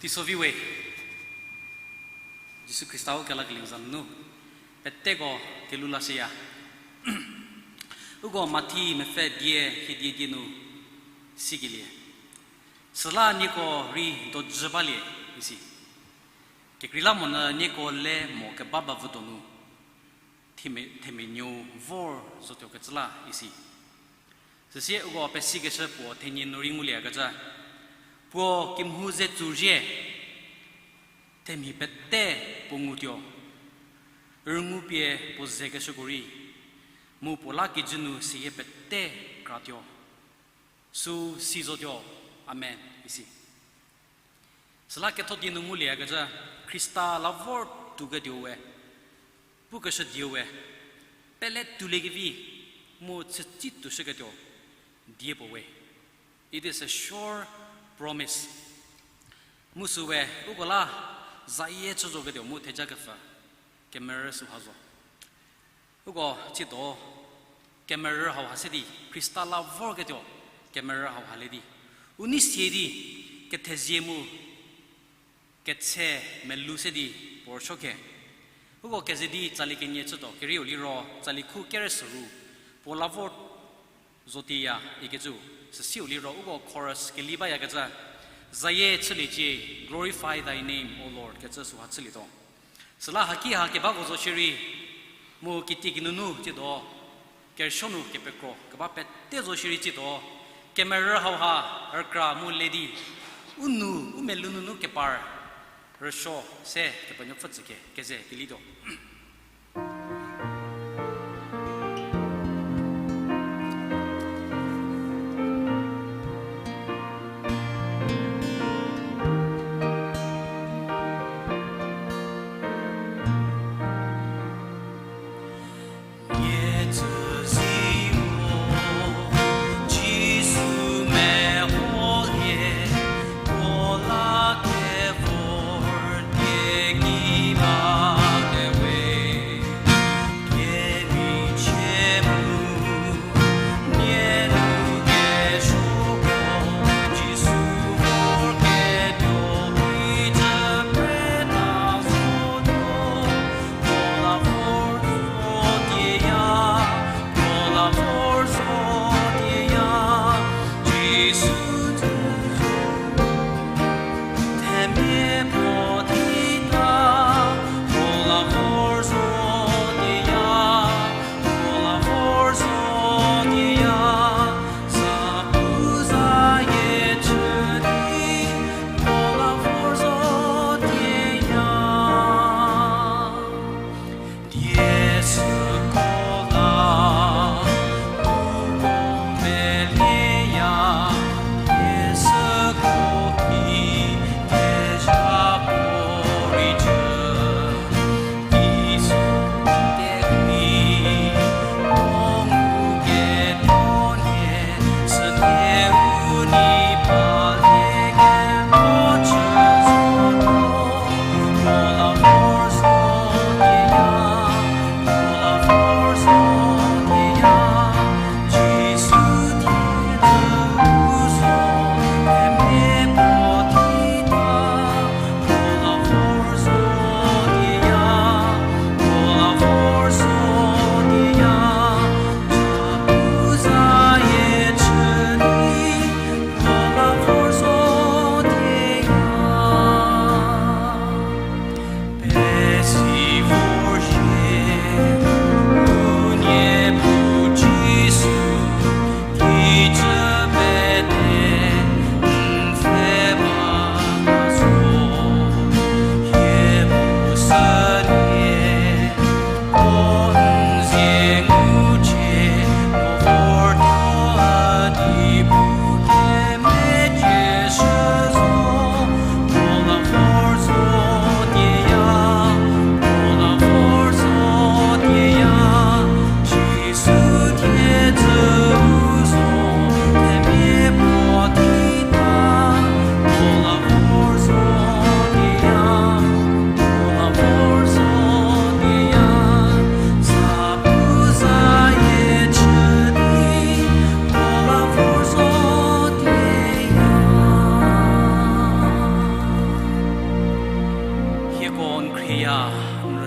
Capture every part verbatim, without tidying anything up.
Teisovi we, Jisu Khrista u kelakelie za nunu peteko kelhou lashüya. Uko Mathi mepfü die hiedie die nu sikelie. Süla nieko rei dojü balie, isi. Kekreilamonyü nieko le mo keba bavü donu themia, themia nuou vor zotuokecü la, isi. Süsie uko pesikeshü puo thenie nu rei ngulieyakecü. Puo kemhu ze tsu zhie, themia pete puo ngutuo. Rüngupie puo zekeshüko rei, mu puo la kijü nu seyie pete kratuo. Süu si zotuo. Amen, isi. Süla ketho die nu ngulieyakecü, Khrista la vor tuoketuo we, pukeshü die we, pele tuoliekevi mu chütsi tuoshüketuo die puo we. It is a sure promise. Mu süu we uko la zayie chü zoketuo mu theja kepfü kemerü süha zo. Uko tsiedo kemerü hauha se di, Khrista la vorketuo kemerü hauha le di, u nei sie di kethezie mu ketse melou se di puo rüsuo khe. Uko keze di tsali kenie chütuo, kerieu liro tsali khu kerü serü, puo la vor zotiya ikecü, süsiu liro uko chorus keli bayakecü, zayie chüliecie, Glorify thy name, O Lord, kecü süha chülietuo. Süla haki ha kebako zo shierei, mu kitie kinunu tsiedo, kerüsuo nu kepekro keba pete zo shierei tsiedo, kemerü hauha rükra mu le di, u nou, u melou nunu kepar rüsuo se Kepenuopfü tsüke keze kelituo.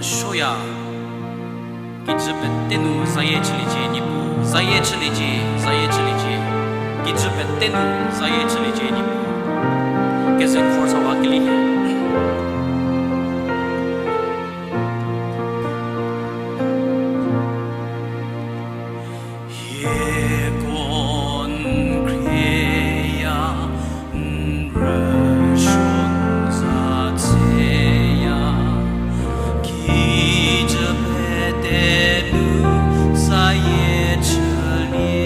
Shoya, kijü pete nu zayie chüliecie Niepuu, zayie chüliecie, zayie chüliecie. Kijü pete nu zayie chüliecie Niepuu. Keze khor sawa keli hie. Hieko n khrieya, n rüsuo n za tseya, kijü pete nu zayie chülie.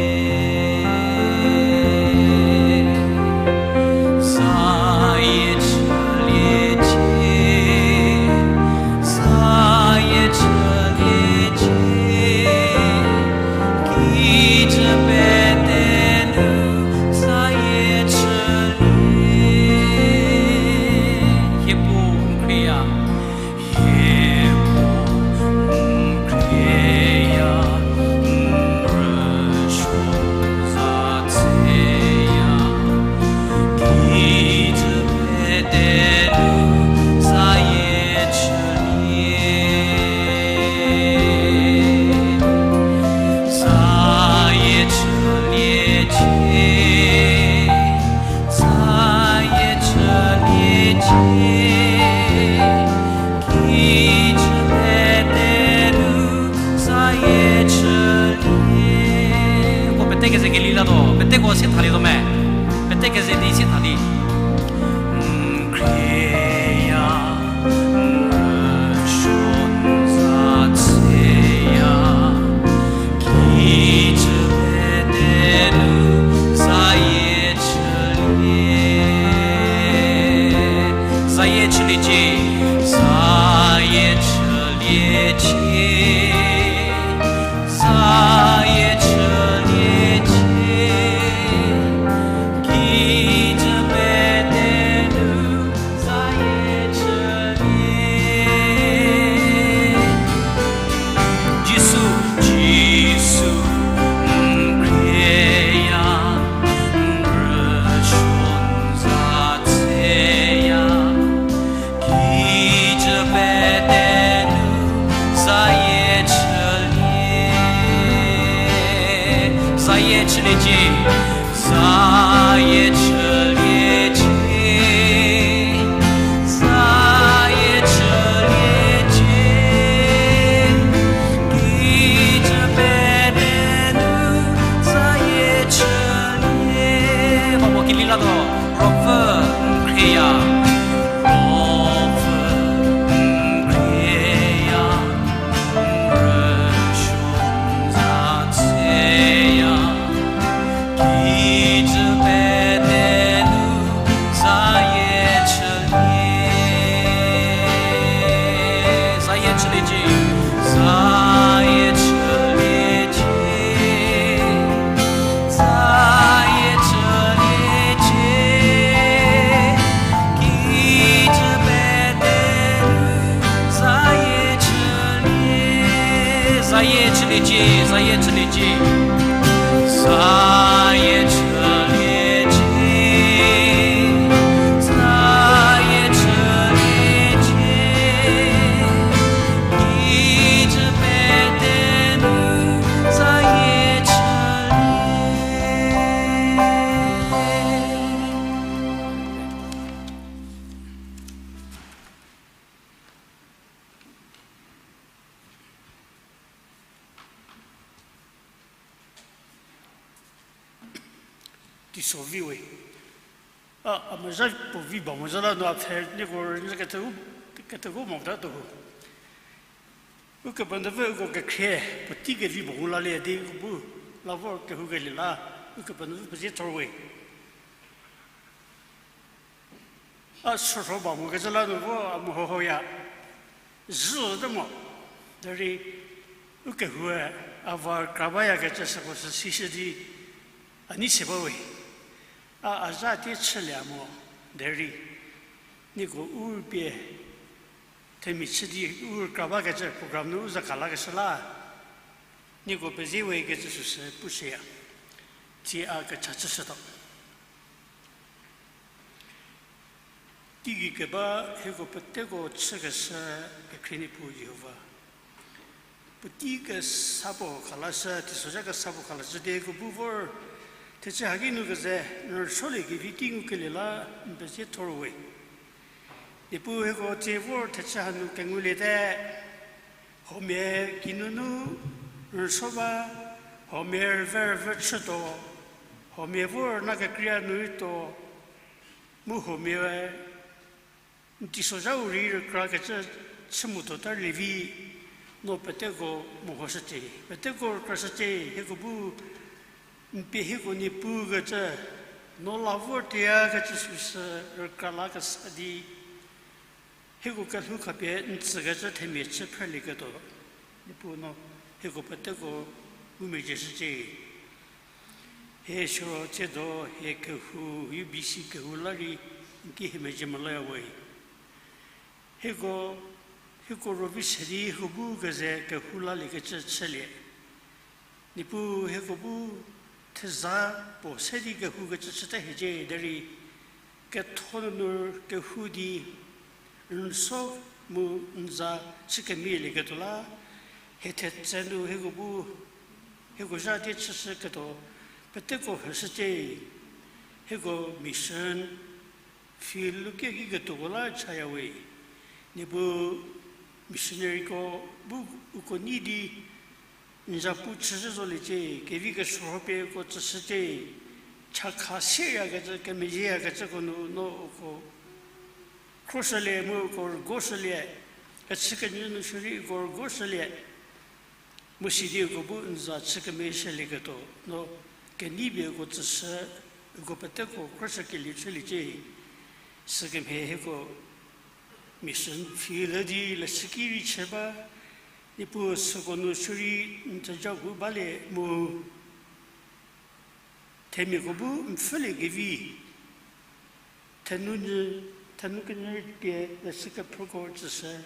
Zayie chüliecie, zayie chüliecie, kijü pete nu zayie chülie. Hieko n khrieya, hieko n khrieya, n rüsuo n za tseya, kijü pete nu zayie chülie. Zayie chüliecie, zayie chüliecie, kijü pete nu zayie chülie. Ko pete keze keli latuo, peteko se thalietuo me. Pete keze di se tha di. N khrieya, n rüsuo n za tseya, kijü pete nu zayie chülie. Zayie chüliecie, zayie chüliecie, zayie chüliecie, kijü pete nu zayie chülie. Jisu, Jisu, n khrieya, n rüsuo n za tseya, kijü pete nu zayie chülie. Zayie chüliecie, zayie chüliecie, zayie chüliecie, kijü pete nu zayie chülie. Babo keli latuo, Ruopfü n khrieya, Ruopfü n khrieya, n rüsuo n za tseya, kijü pete nu zayie chülie. Zayie chüliecie, zayie chüliecie, zayie chüliecie, kijü pete nu zayie chülie. Zayie chüliecie, zayie chüliecie, zayie chüliecie, zayie chüliecie, kijü pete nu zayie chülie. Teiso vi we. A, a mezha puo vi ba mozha la nu a pfhe nieko rünyü ketheu, ketheu motatuo ho. Ukepenuopfü uko kekhrie puotei kevi puo ngu lalie di u bu la vor kehoukelie la, Ukepenuopfü pezie thor we. A sürho ba mokecü la nu vo a mehohoya. Zhüte mo, derei ukehoue a va kra bayakecü süko sü sishü di a nei se ba we. A, a zha tie chülie mo, derei nieko u pie themia chü di u kra bakecü program nu u za ka lakeshü la, nieko pezie we kecü süsü pushüya. Tsie a kecha chüshütuo. Teigei keba hieko peteko chükeshü kekhrie Niepuu Jihova. Puotei kesa puo khalashü, teisozha kesa puo khalashü di hieko bu vor thechü haki nu keze, n rüsuoliekevi tei ngukelie la n pezie thor we. Niepuu hieko tsie vor thechü hanu kenguliete, huomia kinunu n rüsuo ba, huomia rüve rüve chütuo, huomia vor na kekreia nu rei tuo, mu huomia n teisozhau rei rükrakecü chü motuo tarlie vi, no peteko mehoshücie, peteko rükrashücie, hieko bu n pie hieko Niepuu kecü, no la vor teyakecü süsü rükra la kesa di, hieko kelhou khapie n tsükecü themia chü phrelieketuo, Niepuu no hieko peteko ngumezhieshücie. Hie siro tsiedo hie kehou, U B C kehou la rei n ki hie mezhie meloya we. Hieko, hieko ruo vi se di hieko bu keze kehou laliekecü chülie. Niepuu hieko bu theza puo se di kehoukecü chüte hiecie derei, ketho nunu kehou di n rüsuo mu n za chü kemialieketuo la, hie thetse nu hieko bu, hieko zha tie chüshüketuo peteko heshücie, hieko mission field lukie ki ketuoko la chaya we. Niepuu missionaryko bu uko nei di n zapu chüzhü zoliecie, kevi kesuo pie uko tsüshücie, chakha seyakecü, kemeyieyakecüko nu no uko khroshülie mu uko rügoshülie, kechükenyü nu shierei uko rügoshülie. Mu sidi uko bu n za chü kemeshülieketuo, no kenei pie uko tsüshü, uko peteko khroshükelieu chüliecie. Sükemhie hieko mission field di leshüki rei chü ba, Niepuu süko nu shierei n theja bu balie mu themiako bu n pfhüliekevi, thenu nyü, thenu kenyü pie leshü kephrüko rei tsüshü,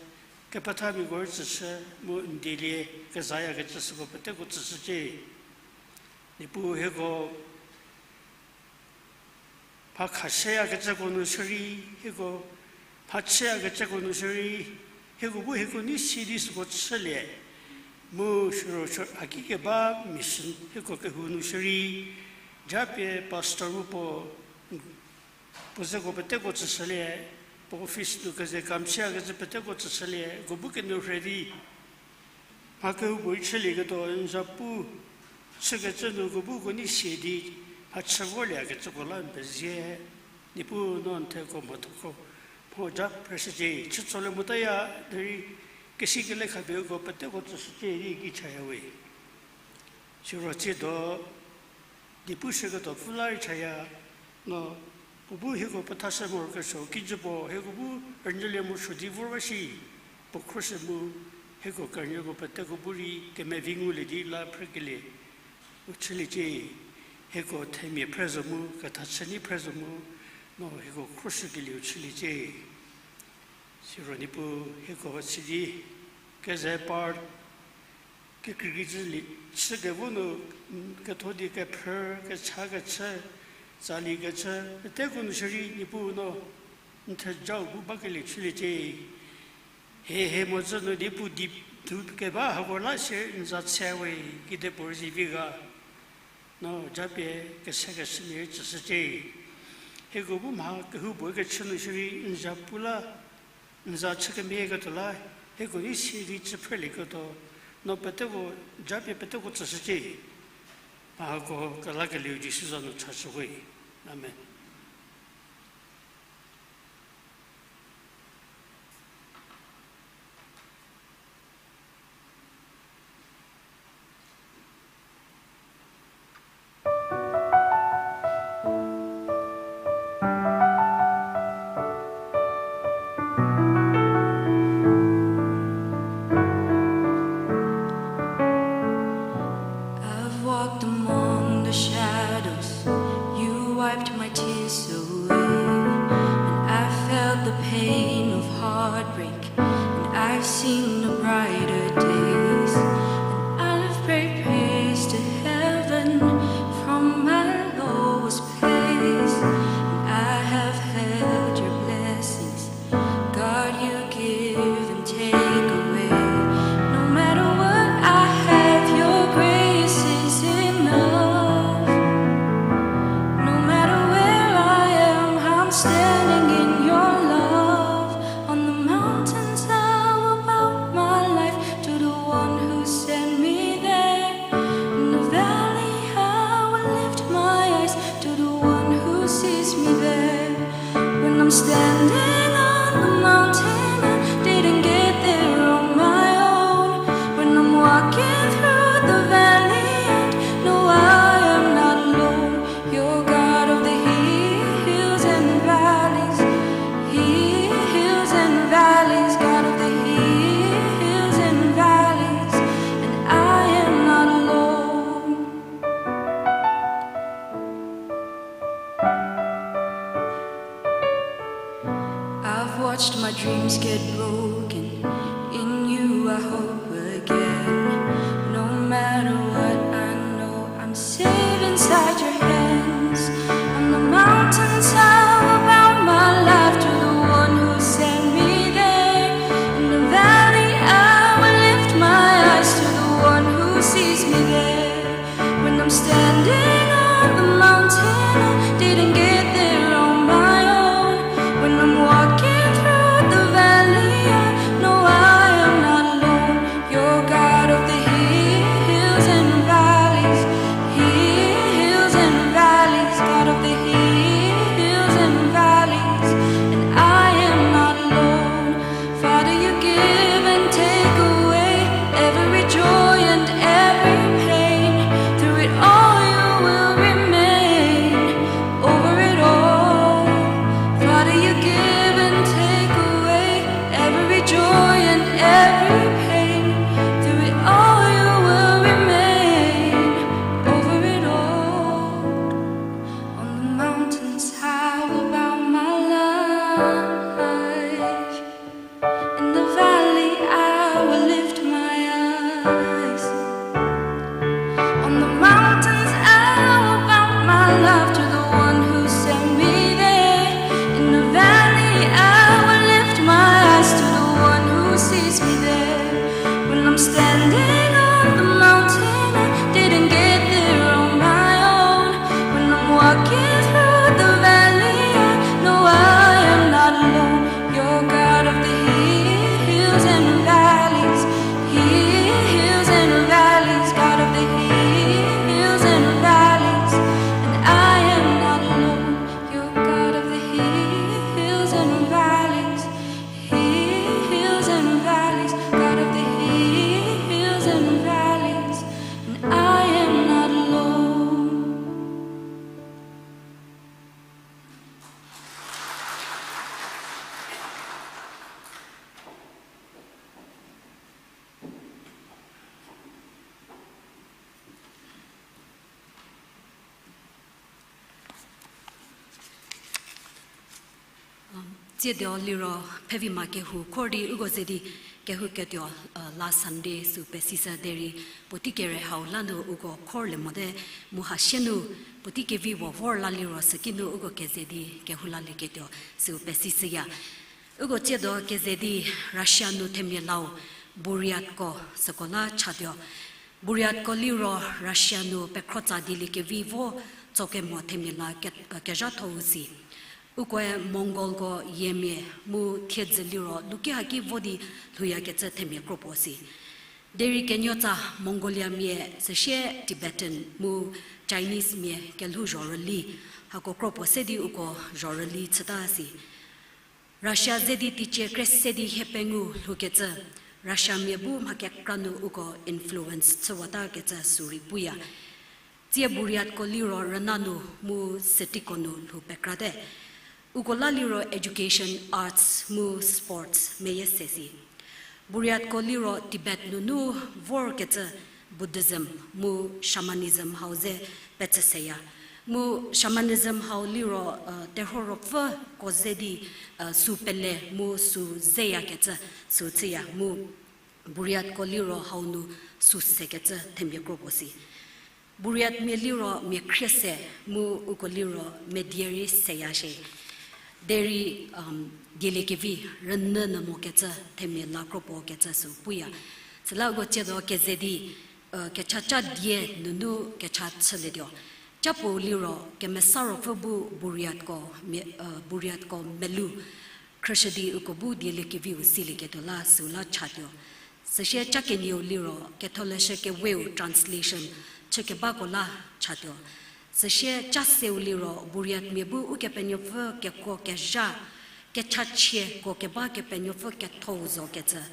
kepethamiako rei tsüshü, mu n dielie kezayakecü süko peteko tsüshücie. Niepuu hieko mha khashüyakecüko nu shierei, hieko mha chüyakecüko nu shierei, hieko bu hieko nei si di süko chülie. Mu siro siro a ki keba mission hieko kehou nu shierei, japie pastor mu puo, puo zeko peteko tsüshülie, puo office nu keze kam chüyakecü peteko tsüshülie, uko bu kenou rhe di mha kehoupuorei chülieketuo n zapu chükecü nu uko bu uko nei sie di mha chü vorliekecüko la n pezie. Niepuu no n theko mhathoko mhodzü phreshücie, chütsolie motaya derei kesi kele khapie uko peteko tsüshücie di ki chaya we. Siro tsiedo diepu shüketuo pfü la rei chaya, no puo bu hieko pethashü morokesuo kijü puo hieko bu rünyülie morosuo di vor ba shi, puo khroshü mu hieko kerünyüko peteko bu rei kemevi ngulie di la phrükelie u chüliecie, hieko themia phre zo mu, kethachü nei phre zo mu, no hieko khroshükelieu chüliecie. Siro Niepuu hieko sidi keze part kekreikreicü lie chükevo nu, ketho di kephrü, kecha kechü, tsali kechü, peteko nu shierei Niepuu no n thejau bu bakelie chüliecie. Hie hie mhodzü nu di pu di thu keba hako la shierei n za tse we, kedipuorei zivi ga. No japie kesekeshümia rei tsüshücie. Hieko bu mha kehoupuorei kechü nu shierei n zapu la, n za chü kemieketuo la, hieko nei sie di chü phrelieketuo, no peteko, japie peteko tsüshücie. Mha hako kelakelieu Jisu za nu chashü we. Amen. I've walked among the shadows. You wiped my tears. Standing on the mountain, I didn't get there on my own. When I'm walking through the valley, I know I am not alone. You're God of the hills and valleys, hills and valleys, God of the hills and valleys, and I am not alone. You're God of the hills and valleys, hills and valleys, God of the hills and valleys, and I am not alone. Tsiedo liro Phevima kehou khor di uko ze di kehouketuo, last Sunday sü pesishü derei puotei kere hau la nu uko khorlie mote, mu hasie nu puotei kevi puo vor la liro süki nu uko keze di kehou lalieketuo sü pesishüya. Uko tsiedo keze di Russia nu themia lau Buryatko süko la chatuo. Buryatko liro Russia nu pekhro tsa dieliekevi vo tsokemo themia la ke-, kezhatho-u si. Ukoe Mongolko yiemia mu thiedzü liro luki haki vo di lhouyakecü themia kropuo si. Derei kenuotsa Mongoliamia süsie Tibetan mu Chinesemia kelhou zho rüli, hako kropuo se di uko zho rüli chüta si. Russia ze di teicie kre se di hiepengou lhoukecü, Russiamia bu mha kekra nu uko influence chüwatakecü sü rei puya. Tsie Buryatko liro rüna nu mu sütiko nu lhou pekrate. Uko la liro education, arts mu sports meyie se si. Buryatko liro Tibet nunu vorkecü Buddhism mu shamanism hau ze petsüseya. Mu shamanism hau liro, terhuo ruopfüko ze di, sü pele mu sü zeyakecü sü chüya mu Buryatko liro hau nu sü sekecü themia kropuo si. Buryatmia liro mia khrie se mu uko liro medie rei seya shie. Derei, dieliekevi rünyü nyü mokecü themia la kropuo kecü sü puya. Süla uko tsiedo keze di, kecha cha die nunu kecha chülietuo. Cha puou liro Kemesa Ruopfü bu Buryatko mia, Buryatko melou khrüshü di uko bu dieliekeviu silieketuo la süu la chatuo. Süsie cha kenieu liro Ketholeshü Keweu translation chükebako la chatuo. Süsie cha seu liro Buryatmia bu Ukepenuopfü kekuo kezha, kechachie kuo keba Kepenuopfü kethou zokecü,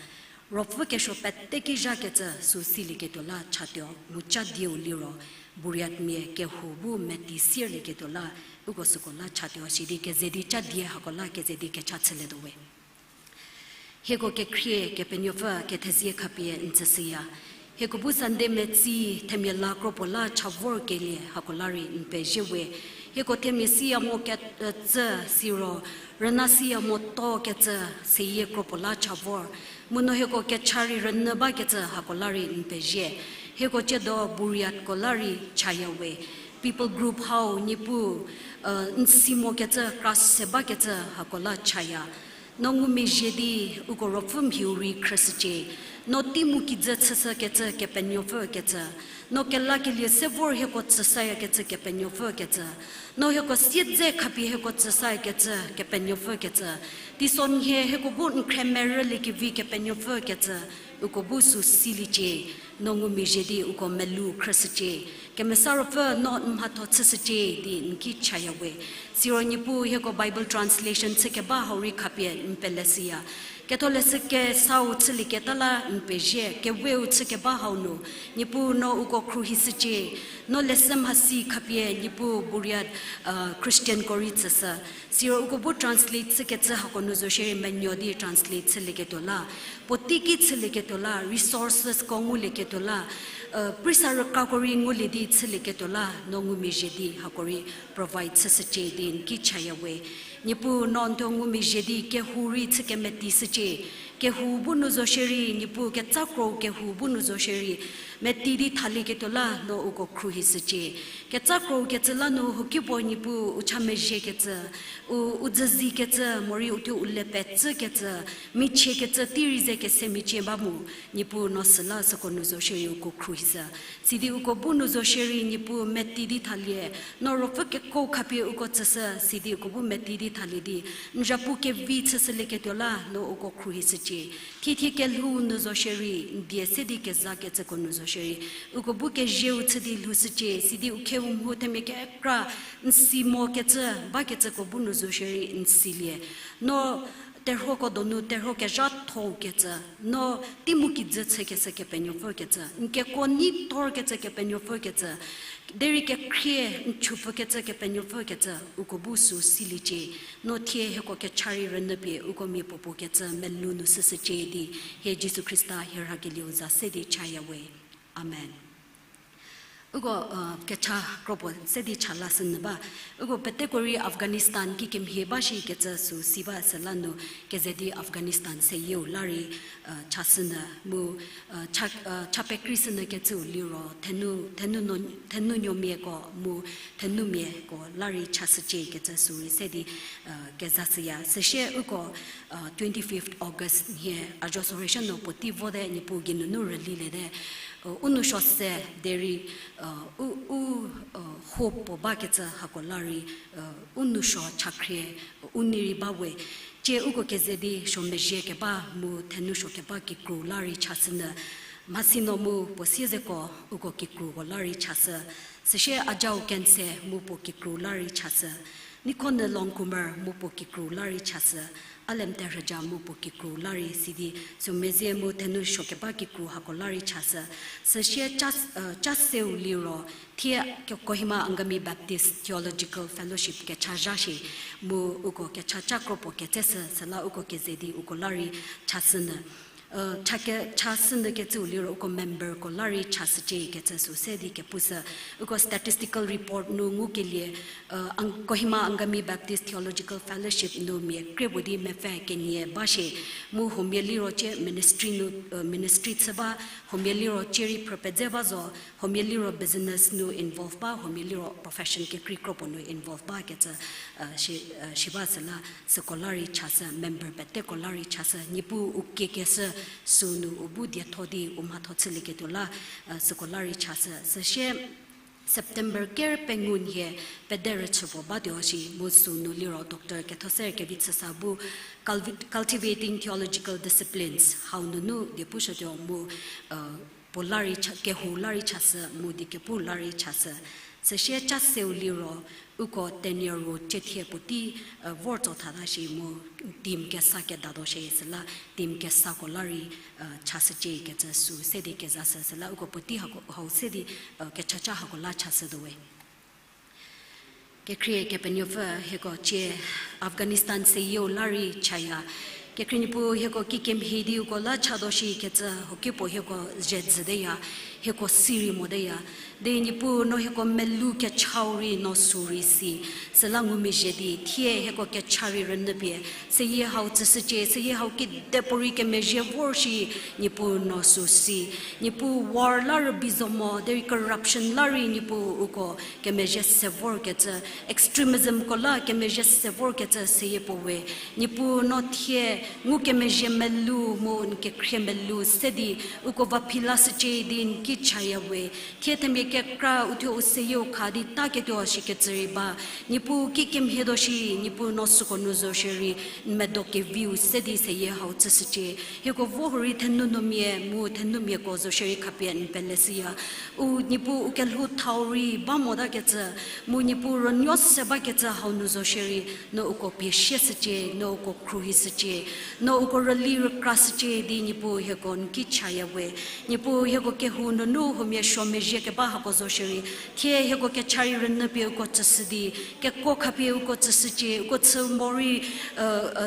ruopfü kesuo pete ki zhakecü sü silieketuo la chatuo, mu cha dieu liro Buryatmia kehou bu meti sierlieketuo la, uko süko la chatuo sidi keze di cha die hako la keze di kecha chülietuo we. Hieko kekhrie Kepenuopfü kethezie khapie n tsüshüya. Hieko bu Sunday metsi themia la kropuo la cha vorkelie hako la rei n pezie we. Hieko themia siya mo ke-, tsü siro, rüna siya mo to kecü seyie kropuo la cha vor. Mu no hieko kecha rei rünyü bakecü hako la rei n pezie. Hieko tsiedo Buryatko la rei chaya we. People group hau Niepuu, n si mokecü kra se bakecü hako la chaya. No ngumezhie di uko ruopfü mhiu rei khrüshücie. No tei mu kijü chüshükecü Kepenuopfü kecü. No kelakelie se vor hieko tsüshüyakecü Kepenuopfü kecü. No hieko siedze khapie hieko tsüshüyakecü Kepenuopfü kecü. Teisonhie hieko bu n khremerüliekevi Kepenuopfü kecü. Uko bu sü siliecie. No ngumezhie di uko melou khrüshücie. Kemesa Ruopfü no n mhatho chüshücie di n ki chaya we. Siro Niepuu hieko Bible translation chükeba hau rei khapie n peleshüya. Ketholeshü Kesau chülieketa la n pezie, keweu chükeba hau nu, Niepuu no uko khruohishücie, no leshü mhasi khapie Niepuu Buryat, Christianko rei tsüshü. Siro uko bu translate chükecü hako nu zo shierei menuo di translate chülieketuo la, puotei ki chülieketuo la, resourcesko ngulieketuo la, prisa rükrako rei ngulie di chülieketuo la, no ngumezhie di hako rei provide chüshücie di n ki chaya we. Niepuu no n thuo ngumezhie di kehou rei chü kemeti shücie, Kehou bu nu zo shierei, Niepuu, ketsa kro kehou bu nu zo shierei, meti di thalieketuo la no uko khruohishücie. Ketsa kro kecü la nu huokipuo Niepuu u cha mezhiekecü, u, u dzüzikecü, morei u thuo u le pecükecü, michiekecü tei rei ze kese michie ba mu, Niepuu no süla süko nu zo shierei uko khruohishü. Sidi uko bu nu zo shierei Niepuu meti di thalie, no ruopfü keko khapie uko tsüshü, sidi uko bu meti di thalie di, n zapu kevi chüshülieketuo la no uko khruohishücie. Thie thie kelhou nu zo shierei, n die se di kezakecüko nu zo shierei, uko bu kezieu chü di lhoushücie, sidi u kheu mhu themia kekra, n si mokecü bakecüko bu nu zo shierei n silie. No terhuoko donu terhuo kezhatho kecü, no tei mu kijü chükeshü Kepenuopfü kecü, n kekuo nei thorkecü Kepenuopfü kecü, derei kekhrie n chupfükecü Kepenuopfü kecü, uko bu sü siliecie. No thie hieko kecha rei rünyüpie uko mia puopuo kecü melou nu shüshücie di, hie Jisu Khrista hie rhakelieu za se di chaya we. Amen. Uko, kecha kropuo se di cha lashünyü ba. Uko peteko rei Afghanistan kikemhie ba shikecü sü si ba süla nu keze di Afghanistan seyieu la rei chashünyü mu, cha, cha pekreishünyü kecüu liro thenu, thenu no, thenunuomiako mu thenumiako la rei chashücie kecü sü rei se di kezashüya. Süsie uko twenty-fifth August nhie ajo soreshü nu puotei vote Niepuu geinunu rüliliete. U nousuo se derei, u, u, hope puo bakecü hako la rei, u nousuo chakhrie, u nei rei ba we. Tie uko keze di suo mezhie keba mu thenusuo keba kikru la rei chashünyü. Mhasi no mu puo siezeko uko kikruko la rei chashü. Süsie Ajau Kense mu puo kikru la rei chashü. Nikhonyü Longkumer mu puo kikru la rei chashü. Alem Terhüja mu puo kikru la rei sidi, Sümezie mu thenusuo keba kikru hako la rei chashü. Süsie cha, cha seu liro, thie Kohima Angami Baptist Theological Fellowship kechazha shie, mu uko kecha cha kropuo ketseshü süla uko keze di uko la rei chashünyü. Cha ke, chashünyü kecüu liro uko memberko la rei chashücie kecü sü se di kepushü. Uko statistical report nu ngukelie, Kohima Angami Baptist Theological Fellowship nu mia krie puo di mepfü kenie ba shie. Mu huomia liro tie ministry nu, ministry chü ba, huomia liro tie rei phrü pedze ba zo, huomia liro business nu involve ba, huomia liro profession kekrei kropuo nu involve ba kecü, shi, shi ba süla süko la rei chashü, member peteko la rei chashü, Niepuu u kiekeshü sü nu u bu dietho di u mhatho chülieketuo la, süko la rei chashü. Süsie September ker pengou nhie pederüchü puo batuo shi mu sü nu liro Doctor Kethoser Kevitsosa bu Cultivating Theological Disciplines hau nunu die pushütuo mu, puo la rei cha, kehou la rei chashü mu die kepu la rei chashü. Süsie cha seu liro uko tenure ro tiethie puotei vor tso thata shi mu team kesa kedatuo shie süla team kesako la rei chashücie kecü sü se di kezashü süla uko puotei hako, hau se di kechacha hako la chashütuo we. Kekhrie Kepenuopfü hieko tie Afghanistan seyieu la rei chaya. Kekhrie Niepuu hieko kikemhie di uko la chatuo shikecü huokipuo hieko zhie zhüteya, hieko si rei moteya. Di Niepuu no hieko melou kechau rei no sü rei si. Süla ngumezhie di thie hieko kecha rei rünyüpie seyie hau tsüshücie, seyie hau kidepuorei kemezhie vor shi, Niepuu no sü si. Niepuu war la rübei zo mo derei corruption la rei Niepuu uko kemezhie se vorkecü, extremismko la kemezhie se vorkecü seyie puo we. Niepuu no thie ngukemezhie melou mu n kekhrie melou se di uko va phi lashücie di n ki chaya we. Thie themia kekra uthuo u seyieu kha di taketuo shikecü rei ba. Niepuu kikemhie tuo shi, Niepuu no süko nu zo shierei n medo keviu se di seyie hau tsüshücie. Hieko vo hurei thenunuomia mu thenumiako zo shierei khapie n peleshüya. U Niepuu u kelhou thau rei ba motakecü, mu Niepuu rünuo se bakecü hau nu zo shierei, no uko pie sieshücie, no uko khruohishücie, no uko rüli rükrashücie di Niepuu hieko n ki chaya we. Niepuu hieko kehou nunu huomia suo mezhie keba hako zo shierei, thie hieko kecha rei rünyüpie uko tsüshü di, kekuo khapie uko tsüshücie, uko chü morei,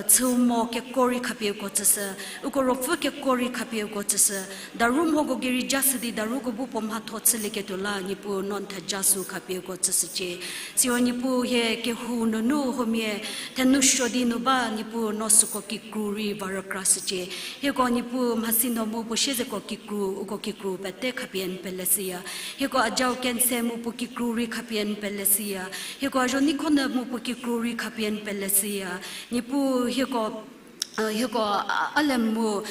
chü mo kekuo rei khapie uko tsüshü, uko ruopfü kekuo rei khapie uko tsüshü, daru mhoko gei rei jashü di daruko bu puo mhatho chülieketuo la Niepuu no n theja sü khapie uko tsüshücie. Siro Niepuu hie kehou nunu huomia thenusuo di nu ba Niepuu no süko kikru rei va rükra shücie. Hieko Niepuu mhasi no mu puo siezeko kikru, uko kikru pete khapie n peleshüya. Hieko ajau kense mu puo kikru rei khapie n peleshüya. Hieko azuo neikho nyü mu puo kikru rei khapie n peleshüya. Niepuu hieko hieko a le mu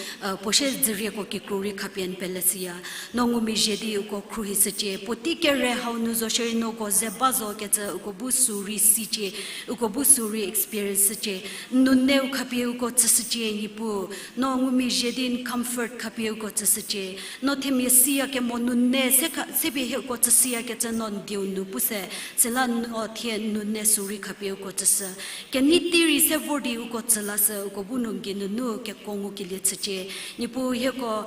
puo siezeko kikru rei khapie n peleshüya. No ngumezhie di uko khruohishücie, puotei kere hau nu zo shierei no uko ze ba zo kecü uko bu sü rei sicie, uko bu sü rei experience shücie. N nounei-u khapie uko tsüshücie Niepuu. No ngumezhie di n comfort khapie uko tsüshücie. No themia siya kemo nounei se kha, se pie hieko tsüshüya kecü no n dieu nu pu se. Süla no thie n nounei sü rei khapie uko tsüshü. Kenei tei rei se vor di uko tsü lashü, uko bu no n gei nunu keko ngukelie chücie. Niepuu hieko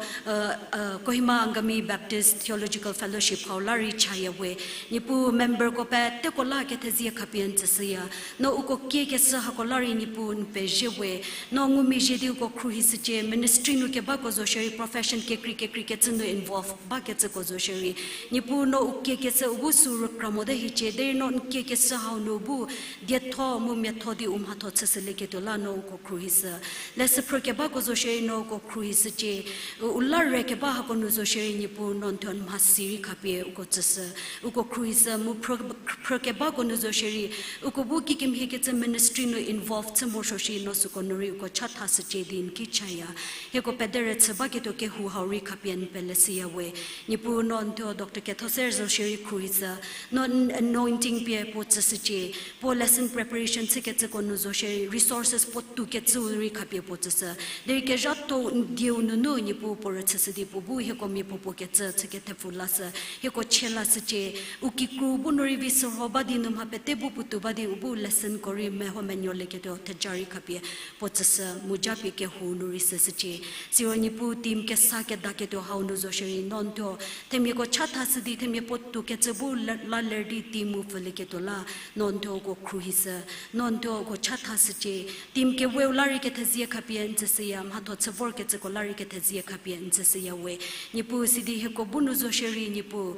Kohima Angami Baptist Theological Fellowship hau la rei chaya we. Niepuu memberko peteko la kethezie khapie n tsüshüya. No uko kiekeshü hako la rei Niepuu n pezhie we. No ngumezhie di uko khruohishücie, ministry nu kebako zo shierei, profession kekrei kekrei kecü nu involve bakecüko zo shierei. Niepuu no u kiekeshü u bu sü rükra mote hiecie, derei no n kiekeshü hau nu bu dietho mu miatho di u mhatho chüshülieketuo la no uko khruohishü. Leshü phrü kebako zo shierei no uko khruohishücie. U la re keba hako nu zo shierei Niepuu no n thuo n mhasi rei khapie uko tsüshü. Uko khruohishü mu phrü, phrü kebako nu zo shierei uko bu kikemhie kecü ministry nu involve chü morosuo shi no süko nu rei uko chathashücie di n ki chaya. Hieko pedere chü baketuo kehou hau rei khapie n peleshüya we. Niepuu no n thuo Doctor Kethoser zo shierei khruohishü. No n anointing pie puo tsüshücie. Puo lesson preparation chükecüko nu zo shierei resources puo toukecüu rei khapie puo tsüshü. Derei kezhatho n dieu nunu Niepuu puo rüchüshü di puo bu hieko mia puo puo kecü chü kethepfu lashü. Hieko chie lashücie. U kikru bu nu rei vi sürho ba di nu mha pete bu puotou ba di u bu lessonko rei meho menuolieketuo theja rei khapie puo tsüshü mu japie kehou nu rei süshücie. Siro Niepuu team kesa kedaketuo hau nu zo shierei no n thuo themiako chathashü di themia puotou kecü bu la ler di team mu pfhülieketuo la no n thuo uko khruohishü. No n thuo uko chathashücie. Team keweu la rei kethezie khapie n tsüshüya, mhatho chü vorkecüko la rei kethezie khapie n tsüshüya we. Niepuu sidi hieko bu nu zo shierei Niepuu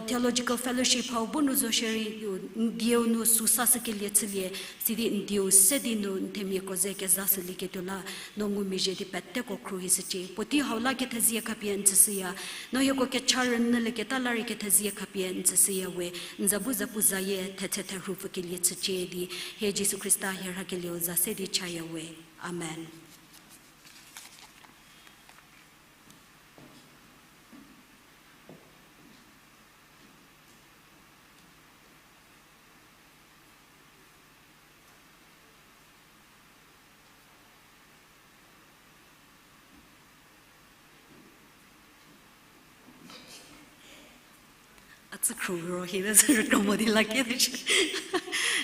theological fellowship hau bu nu zo shierei n dieu nu sü sashükelie chülie, sidi n dieu se di nu n themiako ze kezashülieketuo la no ngumezhie di peteko khruohishücie. Puotei hau la kethezie khapie n tsüshüya. No hieko kecha rünyülieketa la rei kethezie khapie n tsüshüya we. N za bu zapuzayie thethe therhu pfükelie chücie di hie Jisu Khrista hie rhakelieu za se di chaya we. Amen. A tsükhro ro hi de sü rükra mo di la ke de shi.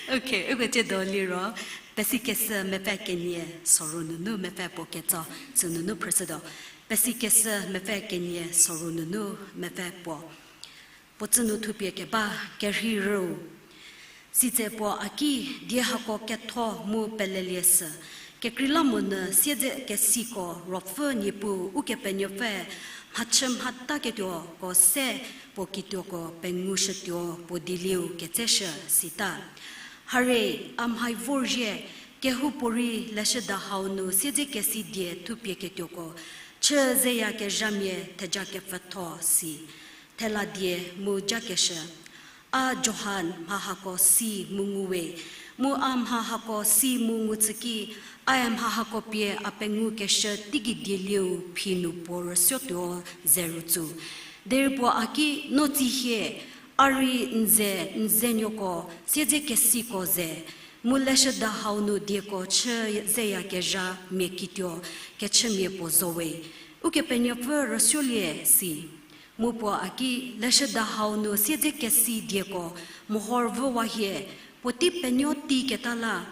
Okay, uko tsiedo liro, Pesikeshü mepfü kenie soru nunu mepfü puo ketso, sünunu phrüshütuo. Pesikeshü mepfü kenie soru nunu mepfü puo. Puo tsü nu thupie keba kerhei rüu. Sitse puo a ki, die hako ketho mu pelelie sü, kekreilamonyü siedze kesiko Ruopfü Niepuu Ukepenuopfü mhachü mhataketuoko se puo kituoko pengushütuo puo dielieu ketseshü sita. Hare, a mhai vorzhie, kehoupuorei leshüda hau nu siedze kesi die thupie ketuoko chü zeyakezhamia theja kepfütho si. Thela die mu jakeshü. A Johan mha hako si mu nguwe, mu a mha hako si mu ngutsü ki, ae mha hako pie a pengukeshü teigei dielieu phi nu puo rüsuotuo ze rütsu. Derei puo a ki, no tsihie, a rei n ze n zenuoko siedze kesiko ze, mu leshüda hau nu dieko chü zeyakezha mia kituo kechümia puo zo we. Ukepenuopfü rüsuolie si. Mu puo a ki, leshüda hau nu siedze kesi dieko mehor vüwa hie, puotei penuo tei keta la,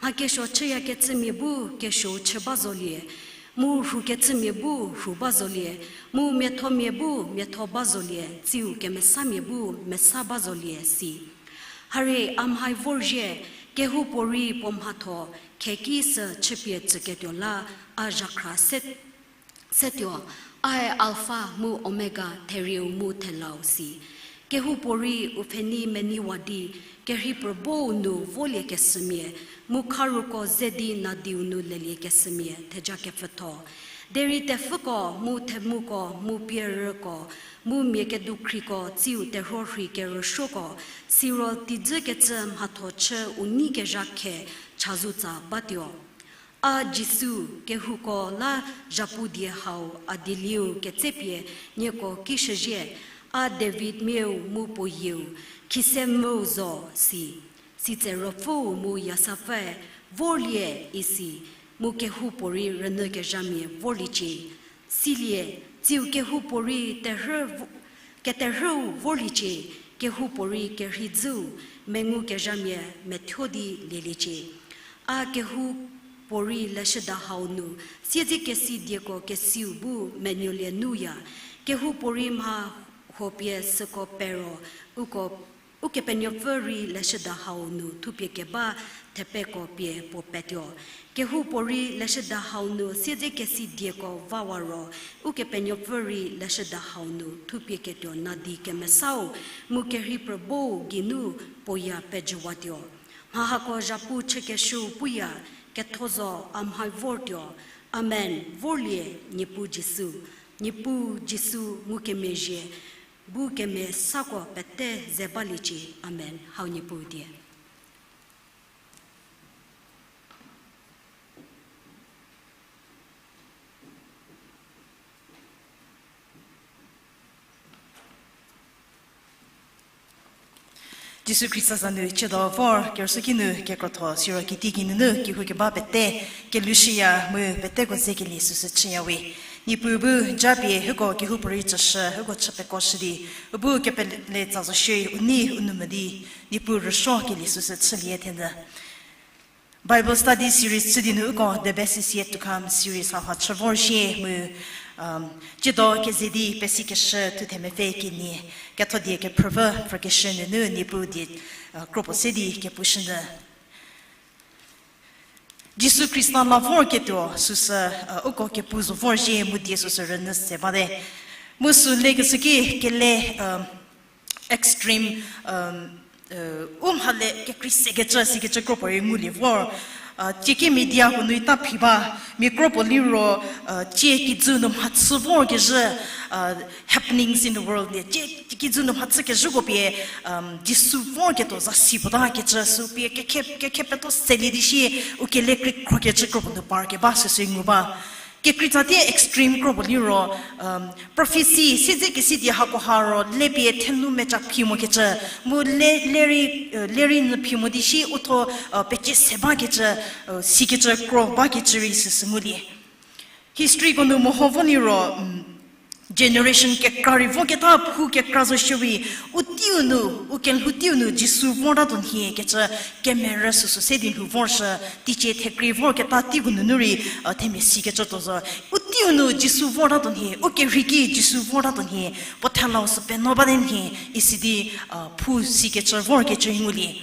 mha kesuo chüyakecümia bu kesuou chü ba zolie, mu rhukecümia bu rhu ba zolie, mu miathomia bu miatho ba zolie, tsiu kemesamia bu mesa ba zolie si. Hare, a mhai vorzhie, kehoupuorei puo mhatho kheki sü chüpie tsüketuo la, a zhakhra se setuo, ae Alfa mu Omega, therieu mu thelau si. Kehoupuorei u pfhenei meneiwa di, kerhei pruobou nu voliekeshümia, mu kharuko ze di nadiu nu leliekeshümia theja kepfütho. Derei tepfüko, mu themuko, mu pierüko, mu mia kedukhriko, tsiu terhuo rhei kerüsuoko, siro tidzükecü mhatho chü u nei kezha khe chazou tsa batuo. A Jisu, kehouko la zhapu die hau a dieliu ketsepie nieko ki shüzhie, a David miau mu puo yieu, khise mu zo, si. Sitse Ruopfüu mu Yasapfüe, vorlie, isi, mu kehoupuorei rünyükezhamia vorliecie. Silie, tsiu kehoupuorei terhü vo-, keterhüu vorliecie, kehoupuorei kerhei dzüu, mengukezhamia methuo di lieliecie. A kehoupuorei leshüda hau nu, siedzekesi dieko kesiu bu menuolie nuya, kehoupuorei mha huopie süko pero, uko Ukepenuopfü rei leshüda hau nu thupie keba thepeko pie puo petuo. Kehoupuorei leshüda hau nu siedzekesi dieko vawa ro, Ukepenuopfü rei leshüda hau nu thupie ketuo nadi kemesau, mu kerhei pruobou geinu puoya pejüwatuo. Mha hako zhapu chükeshüu puya, ketho zo a mhai vortuo. Amen, vorlie, Niepuu Jisu, Niepuu Jisu ngukemezhie, bu kemesako pete ze baliecie. Amen. Hau Niepuu die. Jisu Khrista za nu chüdo vor kerüsuoki nu kekrotho siro kitikinunu kehoukeba pete kelhoushüya mu peteko zekelie süsü chüyawe. Niepuu bu japie hieko kehoupuorei tsüshü, hieko chü pekoshü di, u bu kepele tsa zo shie u nei u nou mo di, Niepuu rüsuokelie süsü chülie thenyü. Bible study series chü di nu uko The Best Is Yet to Come series hauha chü vorzhie mu, um, chüdo keze di pesikeshü thuthe mepfü kenie, ketho die kephrüpfü phrükeshü nunu Niepuu die, uh, kropuo se di kepushünyü. Jisu Khrista la vorketuo süsü, uh, uko kepu zo vorzhie mu die süsü rünyü se bate. Mu sü lekeshüki kele, um, extreme, um, uh, u mhale kekrei sekecü sikecü kropuorei ngulie vor. Uh, tieki media ko nu ita phi ba, mia kropuo liro, uh, tie kijü nu mhachü vorkezhü, uh, happenings in the world lie, tie kijü nu mhachükezhüko pie, um, Jisu vorketuo zasi puo ta kecü sü pie kekhe, kekhe peto selie di shie, u kele kekreikhrokecü kropuo nu parkeba süsü ngu ba. Kekreitsatie extreme kropuo liro, um, prophecy, siedzekesi die hakoha ro, le pie thenu meca phi mokecü, mu le, le rei, uh, le rei nyü phi mo di shi uthuo, uh, pecie se bakecü, uh, sikecü kro bakecü rei süsü ngulie. History ko nu meho vo liro, um, generation kekra rei voketa phou kekra zo shierei, u teiu nu, u kelhou teiu nu Jisu vortatuo nhie kecü kemerü süsü se di lhou vorshü, teicie thekrei vorketa teiu nunu rei, uh, themia sikecü tuo zo. U teiu nu Jisu vortatuo nhie, u kerhei ki Jisu vortatuo nhie, puo thelau sü penuo bate nhie, isi di, uh, phou sikecü vorkecü ngulie.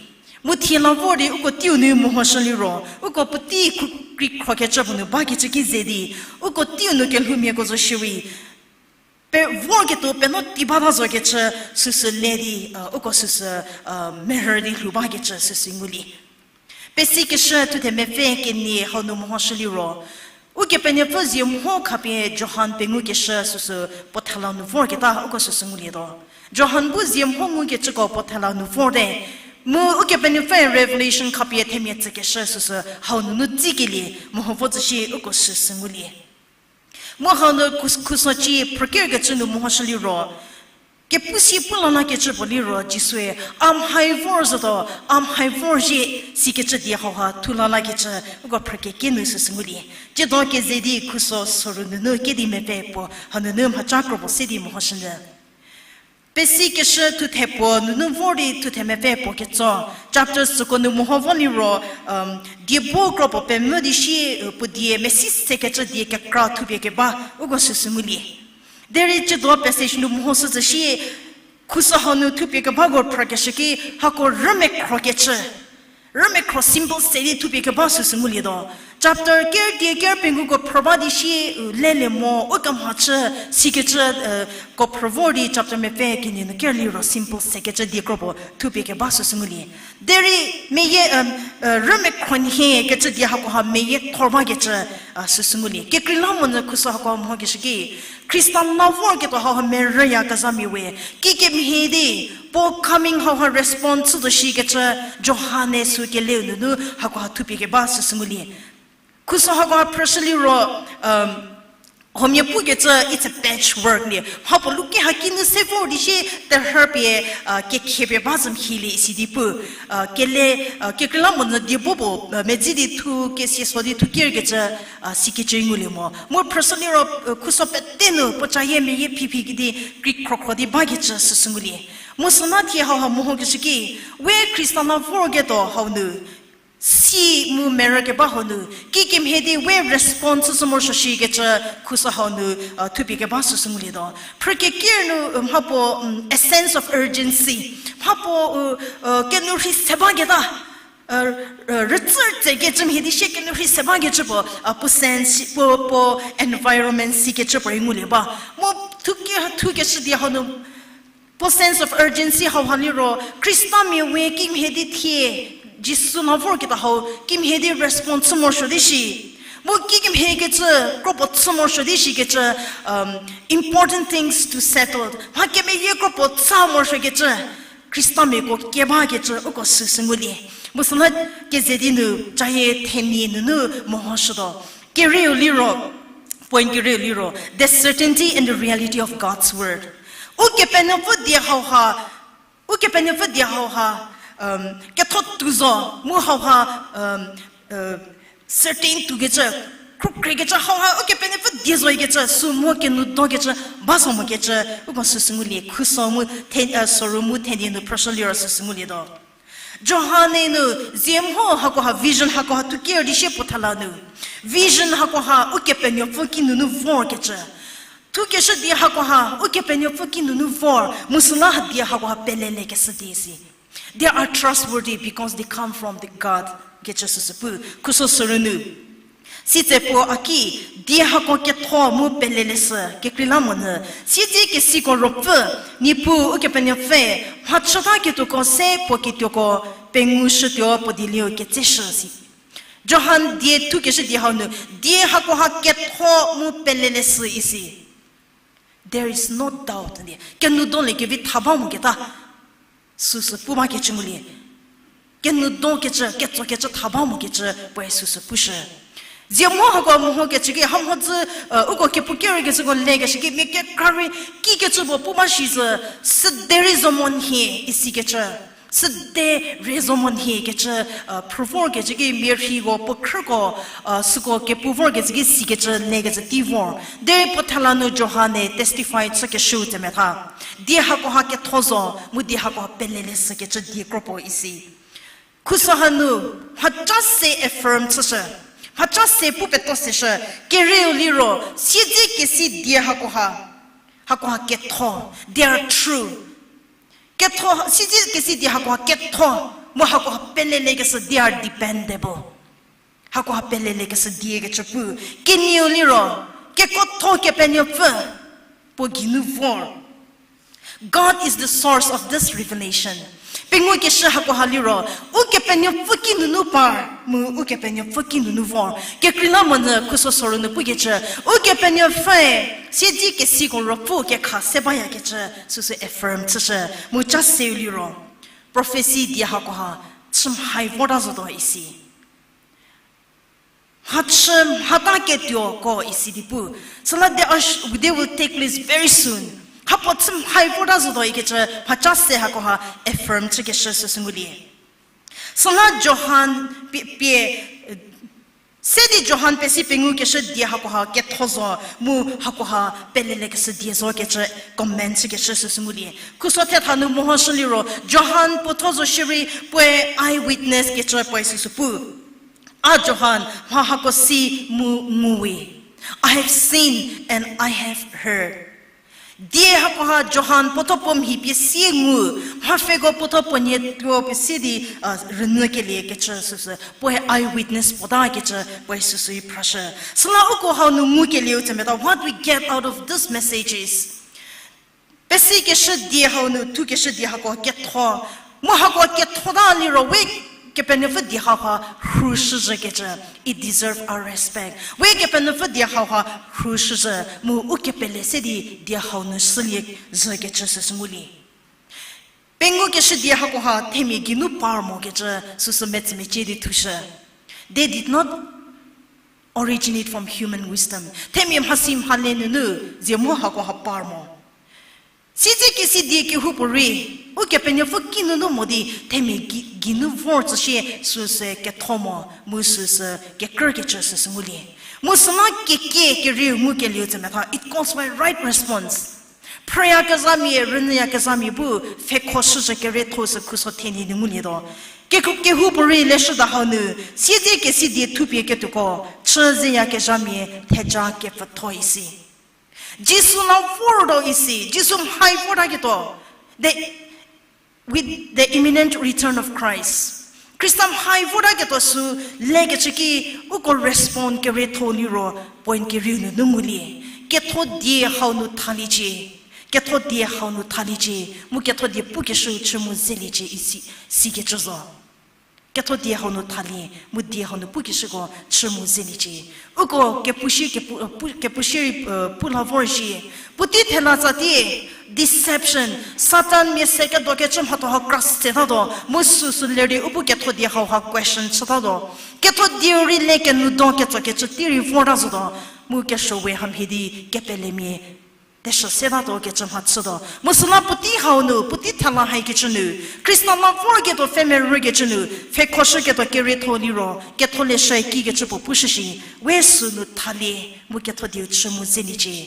Mu thie la vor di uko teiu nu mehoshü liro, uko puotei kekreikhrokecü puo nu bakecü ki ze di, uko teiu nu kelhoumiako zo shierei, pe vorketuo penuo ti bata zokecü süsü le di, uh, uko süsü, uh, merhü di lhou bakecü süsü ngulie. Pesikeshü thuthe mepfü kenie hau nu mehoshü liro, Ukepenuopfü zie mho khapie Johan pengukeshü süsü puo thelau nu vorketa uko süsü ngulietuo. Johan bu zie mho ngukecüko puo thelau nu vorte. Mu Ukepenuopfüe Revelation khapie themia tsükeshü süsü hau nunu tsikelie meho vo tsü shi uko süsü ngulie. Mu hau nu khus-, khuso ci phrükerkecü nu mehoshü liro, kepu si pu lalakecü puo liro Jisue, a mhai vor zotuo, a mhai vorzhie, sikecü die hauha thu lalakecü uko phrükekinu süsü ngulie. Tsiedo keze di khuso soru nunu kedi mepfü puo hanunu mhaca kropuo se di mehoshünyü. Pesikeshü thuthe puo nunu vor di thuthe mepfü puo ketso, chapter süko nu meho vo liro, um, die bu kropuo pemvü di shi, uh, puo die mesi sekecü die kekra thupie keba uko süsü ngulie. Derei tsiedo passage nu mehoshü tsü shi, khuso hau nu thupie kebako phrükeshü ki hako rümekhrokecü, rümekhro symbol se di thupie keba süsü ngulietuo. Chapter ker die ker pengouko phrü ba di sie, u, lelie mo, u kemhachü, sikecü, e, ko phrü vor di chapter mepfü kenie nu ker liro simple sekecü die kro puo thupie keba süsü ngulie. Derei meyie, e, e, rümekhro nhie kecü die hakoha meyie thor bakecü, e, süsü ngulie. Kekreilamonyü khuso hakoha mhokeshü ki, Khrista la vorketuo hauha merüyakezhamia we, kikemhie di, puo coming hauha respond chütuo shikecü, Johan-e sü keleu nunu hakoha thupie keba süsü ngulie. Khuso hakoha phrüshü liro, um, huomia pukecü, it's a patchwork lie. Mhapuo luki haki nu se vor di sie terhü pie, a, kekhie pie ba zü mhielie isi di pu, a, kele, a, kekreilamonyü die bo puo, a, medzi di thu, kesie so di thu kerkecü, a, sikecü ngulie mo. Mu phrüshü liro, a, khuso pete nu puo cayie meyie phiphi di kri khrokhro di bakecü süsü ngulie. Mu süla thie hauha mehokeshü ki, we Khrista la vorketuo hau nu, si mu merükeba hau nu, kikemhie di we response sü morosuo shikecü khuso hau nu, a, thupie keba süsü ngulietuo. Phrü keker nu, u, mhapuo, um, a sense of urgency. Mhapuo, u, a, kenu rhei se baketa, a, a, rütsü tsekecü mhie di sie kenu rhei se bakecü puo, a, puo sense, puo, puo environment sikecü puorei ngulie ba. Mu thuke, thukeshü die hau nu, puo sense of urgency hauha liro, Khristamia we kimhie di thie, Jisu la vorketa hau, kimhie di response chü morosuo di shi. Mu kikemhiekecü, kro puo chü morosuo di shikecü, um, important things to settle. Mha kemeyie kro puo chü morosuokecü, Khristamiako kebakecü uko süsü ngulie. Mu süla keze di nu, cayie thenie nunu mehoshütuo. Kerieu liro, point kerieu liro, the certainty and the reality of God's word. Ukepenuopfü die hauha, Ukepenuopfü die hauha, um, ketho tuo zo, mu hauha, um, certain tuokecü, khrükrekecü hauha Ukepenuopfü die zo ikecü, sü mu kenu dokecü, ba zo mokecü, uko süsü ngulie, khuso mu the-, a, soru mu thenie nu phrüshü liro süsü ngulietuo. Johan-e nu, zie mho hakoha vision hakoha thuker di sie puo thala nu. Vision hakoha Ukepenuopfü kinunu vorkecü. Thukeshü die hakoha Ukepenuopfü kinunu vor, mu süla ha die hakoha pelelekeshü die si. They are trustworthy because they come from the God, kecü süsü pu, khuso soru nu. Sitse puo a ki, die hako ketho mu peleleshü, kekreilamonyü, siedze kesiko Ruopfü, Niepuu Ukepenuopfü, mhachütaketuoko se puo kituoko, pengushütuo puo dieliu ketseshü si. Johan die thukeshü die hau nu, die hakoha ketho mu peleleshü isi. There is no doubt, die. Kenu dolie kevi tha ba moketa. Süsü pu bakecü ngulie. Kenu dokecü, ketsokecü tha ba mokecü, puoe süsü pushü. Zie mho hako mehokecü ki, hamhodzü, e, uko kepu kerükecüko lekeshü ki, mia kekra rei, kikecü puo pu ba shi zü, sü derei zo mo nhie, isikecü. Sü derei zo mo nhie kecü, e, phrü vorkecü ki mia rhiko puo khrüko, e, süko kepu vorkecü ki sikecü lekecü tei vor. Derei puo thala nu Johan-e testify chükeshüu tsemetha. Die hakoha ketho zo, mu die hakoha peleleshü kecü die kro puo isi. Khuso hanu, mhaca se affirm chüshü. Mhaca se pu peto seshü. Kerieu liro, siedze kesi die hakoha. Hakoha ketho, they are true. Ketho, siedze kesi die hakoha ketho, mu hakoha pelelekeshü, they are dependable. Hakoha pelelekeshü die kecü pu. Kenieu liro, kekuotho Kepenuopfü, puo geinu vor. God is the source of this revelation. Pengukeshü hakoha liro, Ukepenuopfü kinunu par, mu Ukepenuopfü kinunu vor. Kekreilamonyü khuso soru nu pukecü, Ukepenuopfüe, siedze kesiko Ruopfü kekha se bayakecü, süsü affirm chüshü, mu ca seu liro. Prophecy die hakoha, chü mhai vorta zotuo isi. Mhachü mhata ketuoko isi di pu. Süla they are sh-, they will take place very soon. Hapuo chü mhai vorta zotuo ikecü mhaca se hakoha affirm chükeshü süsü ngulie. Süla Johan pie, pie, se di Johan pesi pengukeshü die hakoha ketho zo mu hakoha pelelekeshü die zo kecü comment chükeshü süsü ngulie. Khuso thetha nu mehoshü liro, Johan puotho zo shierei puoe eyewitness kecü puoe süsü pu. A Johan, mha hako si mu ngu we. I have seen and I have heard. Die hakoha Johan puotho puo mhi pie sie ngu, mhapfheko puotho puo nie tuo pie sie di, rünyükelie kecü süsü, puoe eyewitness puota kecü, puoe süsü i phrashü. Süla uko hau nu ngukelieu tsemeta, what we get out of these messages. Pesikeshü die hau nu thukeshü die hako ketho. Mu hako kethota liro we Kepenuopfü die hauha rhushüzhükecü, it deserve our respect. We Kepenuopfü die hauha rhushüzhü, mu u kepele se di die hau nu shülie zhükecü süsü ngulie. Pengukeshü die hakoha themia geinu par mokecü süsü metsümecie di thushü. They did not originate from human wisdom. Themia mhasi mhale nunu zie mu hakoha par mo. Siedzekesi die kehoupuorei, Ukepenuopfü kinunu mo di themia gei-, geinu vor tsüshie süsü ketho mo, mu süsü kekrükecü süsü ngulie. Mu süla kekie kerieu ngukelieu tsemetha, it calls for a right response. Phrüyakezhamia, rünyüyakezhamia bu, pfhekhoshüzhü kerietho sü khuso thenie nu ngulietuo. Kekhu-, kehoupuorei leshüda hau nu, siedzekesi die thupie ketuoko, chü zeyakezhamia, theja kepfütho isi. Jisu la vortuo isi, Jisu mhai vortaketuo, the, with the imminent return of Christ. Khrista mhai vortaketuo sü lekecü ki uko respond kerietho liro point kerieu nunu ngulie. Ketho die hau nu thaliecie. Ketho die hau nu thaliecie. Mu ketho die pukeshü chü mu zeliecie isi, sikecü zo. Ketho die hau nu thalie, mu die hau nu pukeshüko chü mu zeliecie. Uko kepushie, kepu-, pu-, kepushie, pu la vorzhie. Puotei thela tsatie, deception, Satan mia se kedokecü mhatho hau kra setatuo, mu süsü lerei u bu ketho die hauha question chütatuo. Ketho dieu rei le kenou do ketsokecü tei rei vorta zotuo, mu kesuo we hamhie di kepelemia teshü setatuo kecü mhachütuo. Mu süla puotei hau nu, puotei thela haikecü nu, Khrista la vorketuo pfhemerükecü nu, pfhekhoshüketuo kerietho liro, ketholeshü kikecü puo pushüshi, we sünu thalie, mu ketho dieu chü mu zeliecie.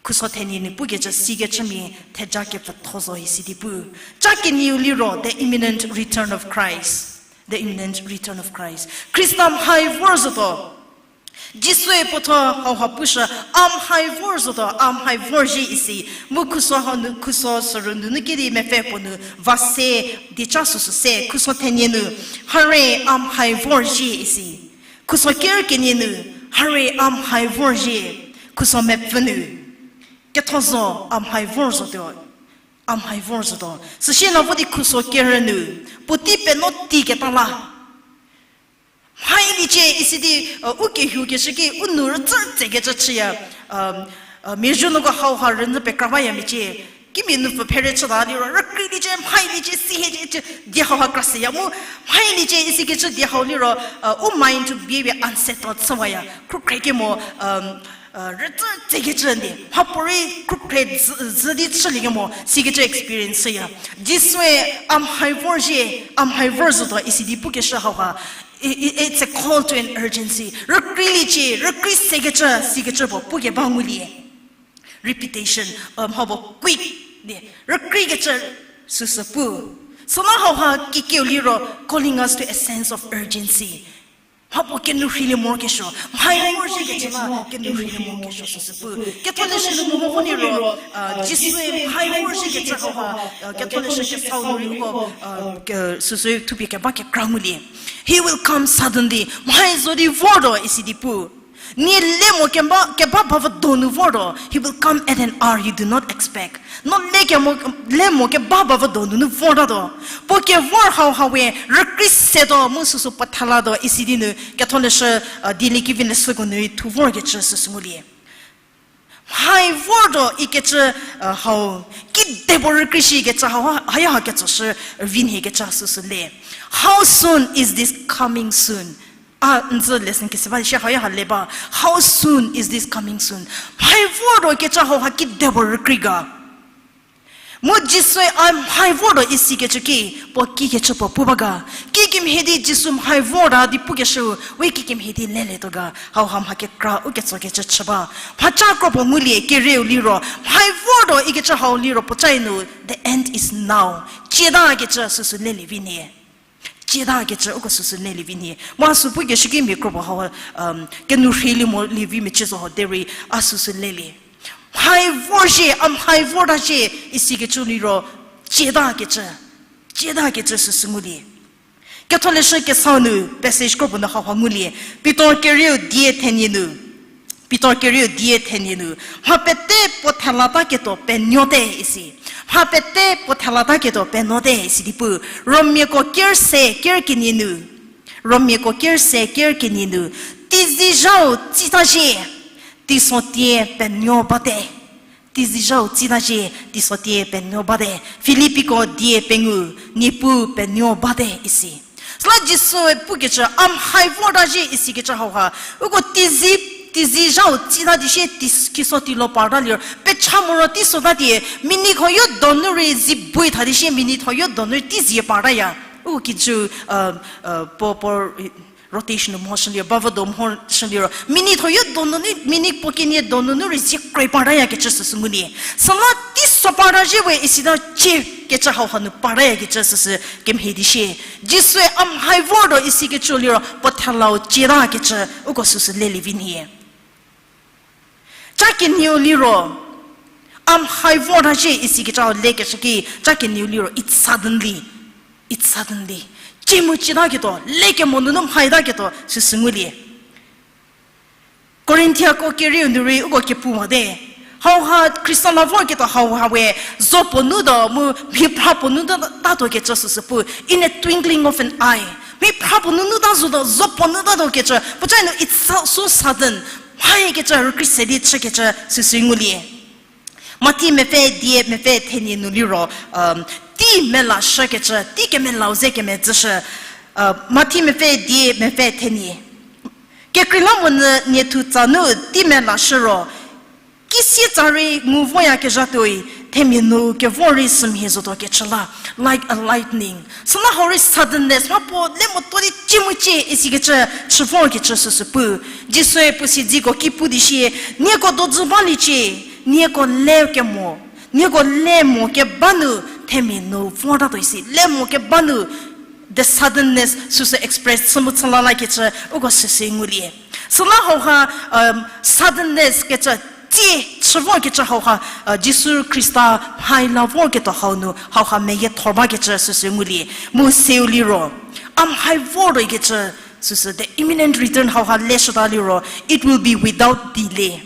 Khuso thenie nu pukecü sikecümia theja kepfütho zo isi di pu. Ca kenieu liro, the imminent return of Christ. The imminent return of Christ. Khrista mhai vor zotuo. Jisue puotho hauha pushü, a mhai vor zotuo, a mhai vorzhie isi. Mu khuso hau nu, khuso sürü nunu kedi mepfü puo nu va se, dieca süsü se, khuso thenie nu, hare a mhai vorzhie isi. Khuso ker kenie nu, hare a mhai vorzhie, khuso mepfü nu. Ketho zo, a mhai vor zotuo, a mhai vor zotuo. Süsie la vo di khuso ker nu, puotei penuo ti keta la mhailiecie isi di, u kehou keshü ki, u nou rütsü tsekecü chüya, miazhü nuko hauha rünyü pekra baya miecie. Kimia nupfü phere chüta liro, rükreiliecie, mhailiecie, sihiecie, die hauha kra seya mu, mhailiecie isikecü die hau liro, u mind to be unsettled chüwaya. Khrükhre kemo, rütsü tsekecü di, mhapuorei khrükhre zü, zü di chülie kemo, sikecü experience chüya. Jisue a mhai vorzhie, a mhai vor zotuo isi di pukeshü hauha, i-, i-, it's a call to an urgency. Rükreiliecie, rükrei sekecü, sikecü puo pukeba ngulie. Repetition, mhapuo quick di, rükreikecü süsü pu. Süla hauha kikiu liro, calling us to a sense of urgency. Mhapuo kenou rheilie morokesuo, mhai vorzhiekecü la kenou rheilie morokesuo süsü pu. Ketholeshü nu mo vo liro, Jisue mhai vorzhiekecü hauha, ketholeshü kesau nu rei uko, süsü thupie keba kekra ngulie. He will come suddenly. Mhai zo di vortuo isi di pu. Nie le mo keba, keba bavü donu vortuo, he will come at an hour you do not expect. No le kemo, le mo keba bavü donu nu vortatuo. Puo kevor hauha we rükrei setuo mu süsü puo thalatuo isi di nu ketholeshü, dieliekevi leshüko nu rei thu vorkecü süsü ngulie. Mhai vortuo ikecü, hau, kidepuo rükreishikecü hau, haya ha ketsoshü, vi nhie kecü süsü le. How soon is this coming soon? A, n zü lesson kese ba shi haya ha le ba. How soon is this coming soon? Mhai vortuo kecü hauha kidepuo rükrei ga. Mu Jisue a mhai vortuo isikecü ki, puo kikecü puo pu ba ga. Kikemhie di Jisu mhai vorta di pukeshü, we kikemhie di lelietuo ga. Hauha mha kekra u ketsokecü chü ba. Mhaca kro puo ngulie kerieu liro, mhai vortuo ikecü hau liro puocae nu, the end is now. Cietakecü süsü lelie vi nhie. Cietakecü uko süsü lelie vi nhie. Mu a sü pukeshü ki mia kro puo hau, kenou rheilie molie vi mecie zo ho derei a süsü lelie. Mhai vorzhie, a mhai vorta zhie, isikecü liro, cietakecü, cietakecü süsü ngulie. Ketholeshü kesau nu passage kropuo nu hauha ngulie. Pitor kerieu die thenie nu. Pitor kerieu die thenie nu. Mha pete puo thelataketuo penuote isi. Mha pete puo thelataketuo penuote isi di pu. Romiako ker se ker kenie nu. Romiako ker se ker kenie nu. Teizie zhau tsita zhie, teisotie penuo bate. Teizie zhau tsita zhie, teisotie penuo bate. Filipiko die pengou, Niepuu penuo bate isi. Süla Jisue pukecü, a mhai vorta zhie isikecü hauha. Uko teizie, teizie zhau tsita di sie, tei-, teisotie lo parta liro. Pecha moro teisota die, minute huoyo donu rei zie bui tha di sie, minute huoyo donu rei teizie partaya. Uko kijü, uh, uh, puo, puo, rotation mho shü liro, bavüdo mho shü liro, minute huoyo donu nu, minute puo kenie donu nu rei zie krei partayakecü süsü ngulie. Süla teiso parta zhie we isita cie kecü hauha nu partayakecü süsü kemhie di sie. Jisue a mhai vortuo isikecü liro, puo thelau cietakecü uko süsü lelie vi nhie. Ca kenieu liro, a mhai vorta zhie isikecü hau lekeshü ki, ca kenieu liro, it's suddenly. It's suddenly. Cie mu cietaketuo, lekemo nunu mhaitaketuo, süsü ngulie. Korinthiako kerieu nu rei uko kepu mote. Hauha Khrista la vorketuo hauha we, zo puo nu tuo mu mhi phra puo nu tuo tatuo kecü süsü pu. In a twinkling of an eye. Mhi phra puo nunu ta zotuo, zo puo nu tatuo kecü. Puoca nu it's so, so sudden. Mhaikecü rükrie se di chükecü süsü ngulie. Mathi mepfü die mepfü thenie nu liro, um, tei melashükecü, tei kemelau ze kemedzüshü, uh, Mathi mepfü die mepfü thenie. Kekreilamonyü niethu tsa nu tei melashü ro, kisietsa rei ngu voyakezhatuoi, themia nu kevor rei sümhie zotuo kecü la, like a lightning. Süla hau rei suddenness, mha puo le motuo di cie mu cie isikecü chü vorkecü süsü pu. Jisue puo siedziko ki pu di sie, nieko dojü baliecie, nieko le kemo, nieko le mo keba nu themia nu vortatuo isi, le mo keba nu the suddenness süsü express chü mu chü la lakecü uko süsü ngulie. Süla hauha, um, suddenness kecü tie chü vorkecü hauha, uh, Jisu Khrista mhai la vorketuo hau nu hauha meyiethor bakecü süsü ngulie. Mu seu liro, a mhai vortuo ikecü süsü the imminent return hauha leshüta liro, it will be without delay.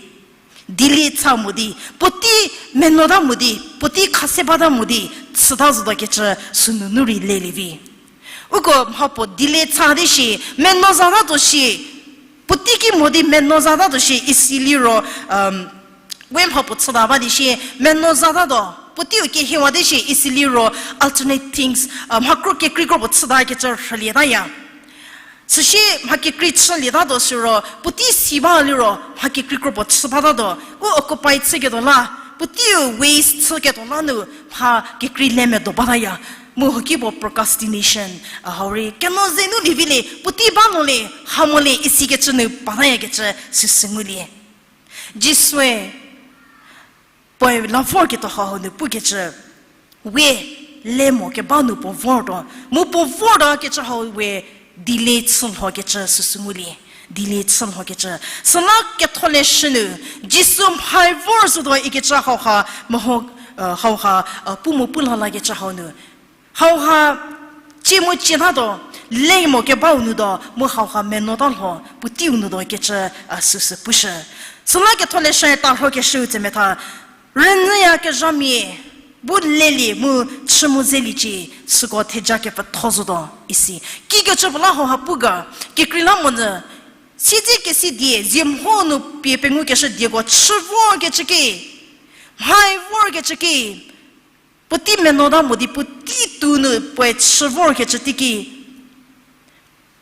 Delay cha mo di, puotei menuota mo di, puotei khase bata mo di, chüta zotuo kecü sünunu rei lelie vi. Uko mha puo delay cha di shi, menuo zatatuo shi, puotei ki mo di menuo zatatuo shi, isi liro, um, we mha puo chüta ba di shi, menuo zatatuo, puoteiu kehiewa di shi, isi liro, alternate things, uh, mha kro kekrei kro puo chüta kecü rhülietaya. Süsie mha kekrei chülietatuo siro, puotei si ba liro, mha kekrei kro puo chü batatuo, u occupy chüketuo la, puoteiu waste chüketuo la nu, mha kekrei le medo bataya, mu huoki puo procrastination, a, hau rei, keno ze nu lievilie, puotei ba mo le, ha mo le, isikecü nu batayakecü süsü ngulie. Jisue, puoe la vorketuo hau nu pukecü, we le mo keba nu puo vortuo, mu puo vortuo kecü hau we delay chülhokecü süsü ngulie, delay chülhokecü. Süla ketholeshü nu, Jisu mhai vor zotuo ikecü hauha, meho, uh, hauha, uh, pu mo pu la lakecü hau nu. Hauha, cie mu cietatuo, le mo kebau nu tuo, mu hauha menuota lho, puoteiu nu tuo kecü, uh, süsü pushü. Süla ketholeshü tarhokeshüu tse metha, rünyüyakezhamia, bu lelie mu chü mu zeliecie, süko theja kepetho zotuo, isi. Kikecü puo la hauha pu ga, kekreilamonyü, siedze kesi die, zie mho nu pie pengukeshü dieko chü vorkecü ki, mhai vorkecü ki, puotei menuota mo di puotei tu nu puoe chü vorkecü teiki,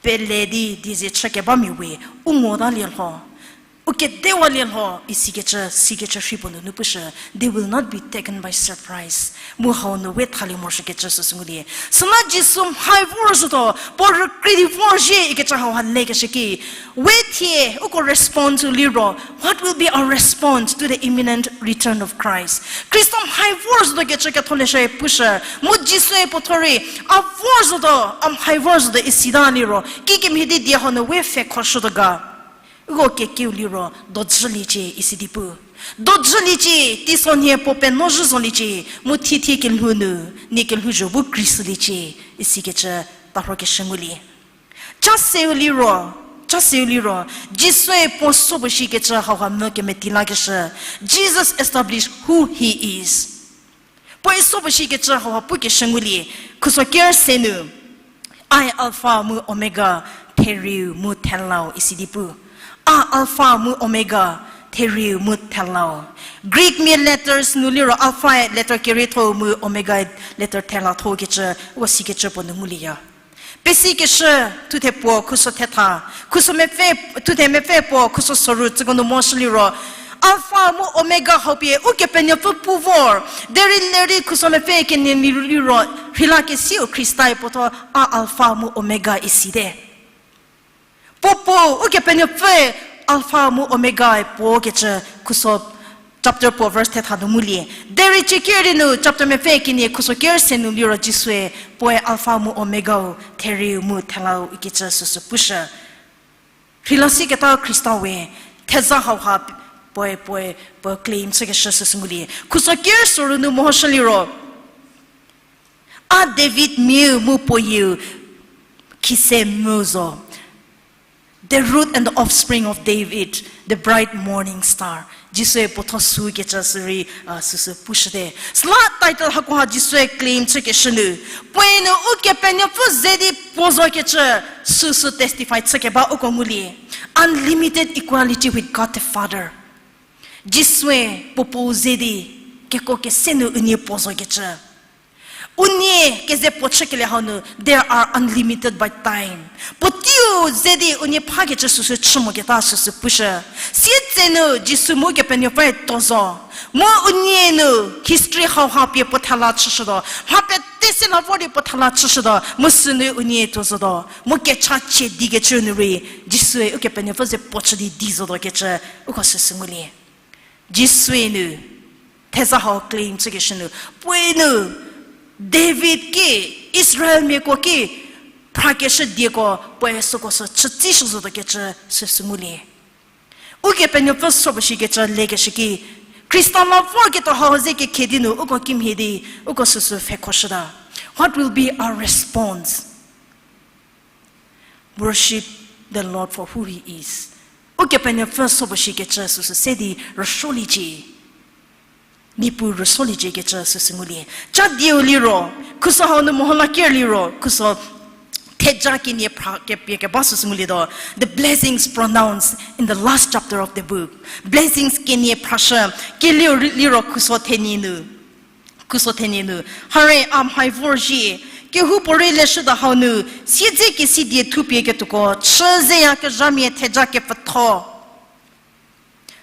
pele di dieze chükebamia we, u ngotalie lho, u kedewalie lho, isikecü, sikecü rhei puo nunu pushü, they will not be taken by surprise. Mu hau nu we thalie morosuokecü süsü ngulie. Süla Jisu mhai vor zotuo, puo rükrie di vorzhie ikecü hauha lekeshü ki, we thie, uko response u liro, what will be our response to the imminent return of Christ? Khrista mhai vor zotuo kecü ketholeshüe pushü, mu Jisue puo thuo rei, a vor zotuo, a mhai vor zotuo isita liro, kikemhie di die hau nu we pfhekhoshütuo ga. Uko kekiu liro, dojüliecie isi di pu. Dojüliecie, teisonhie puo penuo zhü zoliecie, mu thithie kelhou nu, nie kelhouzho bu krishüliecie, isikecü tarhokeshü ngulie. Cha seu liro, cha seu liro, Jisue puo so puo shikecü hauha mvü kemeti lakeshü, Jesus established who he is. Puoe so puo shikecü hauha pukeshü ngulie, khuso ker se nu, I Alpha mu Omega, therieu mu thelau isi di pu. A Alpha mu Omega, therieu mu thelau. Greek mia letters nu liro alpha letter kerietho mu omega letter thelathokecü, uko sikecü puo nu ngulieya. Pesikeshü thuthe puo khuso thetha, khuso mepfü, thuthe mepfü puo khuso soru tsüko nu moshü liro, Alpha mu Omega hau pie Ukepenuopfü pu vor, derei lerei khuso mepfü kenie liro, rheilakesiu Khristae puo thuo a Alpha mu Omega isite. Puo puo, Ukepenuopfüe Alpha mu Omegae puo kecü khuso chapter puo verse thetha nu ngulie. Derei ciekeri nu chapter mepfü kenie khuso ker se nu liro Jisue puoe Alpha mu Omegau, therieu mu thelau ikecü süsü pushü. Rheila siketa Khrista we, theza hauha puoe, puoe, puo claim chükeshü süsü ngulie. Khuso ker soru nu mehoshü liro, a David miau mu puo yieu khise mu zo. The root and the offspring of David, the bright morning star. Jisue puo thuo sükecü sürei, a, süsü pushüte. Süla title hakoha Jisue claim chükeshü nu, puoe nu Ukepenuopfü ze di puo zokecü süsü testify chükeba uko ngulie. Unlimited equality with God the Father. Jisue puo puo ze di keko kese nu unie puo zokecü. Unie keze puo chükelie hau nu, there are unlimited by time. Puoteiu ze di unie phakecü süsü chü moketa süsü pushü. Sietsenu Jisu mu Kepenuopfüe tuo zo. Mu unie nu history hauha pie puo thela chüshütuo. Mha pete se la vor di puo thela chüshütuo. Mu sünu unie tuo zotuo. Mu kechachie dikecü nu rei, Jisue Ukepenuopfü ze puo chü di di zotuo kecü, uko süsü ngulie. Jisue nu, theza hau claim chükeshü nu, puoe nu, David ki, Israelmiako ki, phrakeshü dieko, puoe süko sü chütsishü zotuo kecü süsü ngulie. Ukepenuopfü so puo shikecü lekeshü ki, Khrista la vorketuo hau ze kekhie di nu, uko kimhie di, uko süsü pfhekhoshüta. What will be our response? Worship the Lord for who he is. Ukepenuopfü so puo shikecü süsü se di rüsuoliecie. Niepuu rüsuoliecie kecü süsü ngulie. Cha dieu liro, khuso hau nu meho la ker liro, khuso theja kenie phra kepie keba süsü ngulietuo. The blessings pronounced in the last chapter of the book. Blessings kenie phrashü, kelieu liro khuso thenie nu. Khuso thenie nu, hare a mhai vorzhie, kehoupuorei leshüda hau nu, siedzekesi die thupie ketuoko, chü zeyakezhamia theja kepfütho.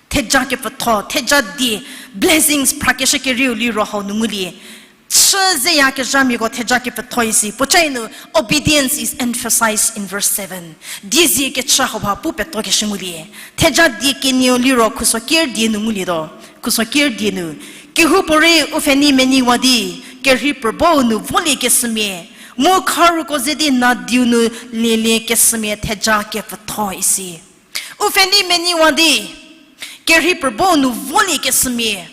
Theja kepfütho, theja die, blessings phrakeshü kerieu liro hau nu ngulie. Chü zeyakezhamiako theja kepfütho isi, puocae nu, obedience is emphasized in verse seven. Diezie kechü hauha pu petokeshü ngulie. Theja die kenieu liro khuso ker die nu ngulietuo. Khuso ker die nu, kehoupuorei u pfhenei menyiwa di, kerhei prbou nu voliekeshümia, mu kharuko ze di nadiu nu lieliekeshümia theja kepfütho isi. U pfhenei menyiwa di, kerhei prbou nu voliekeshümia,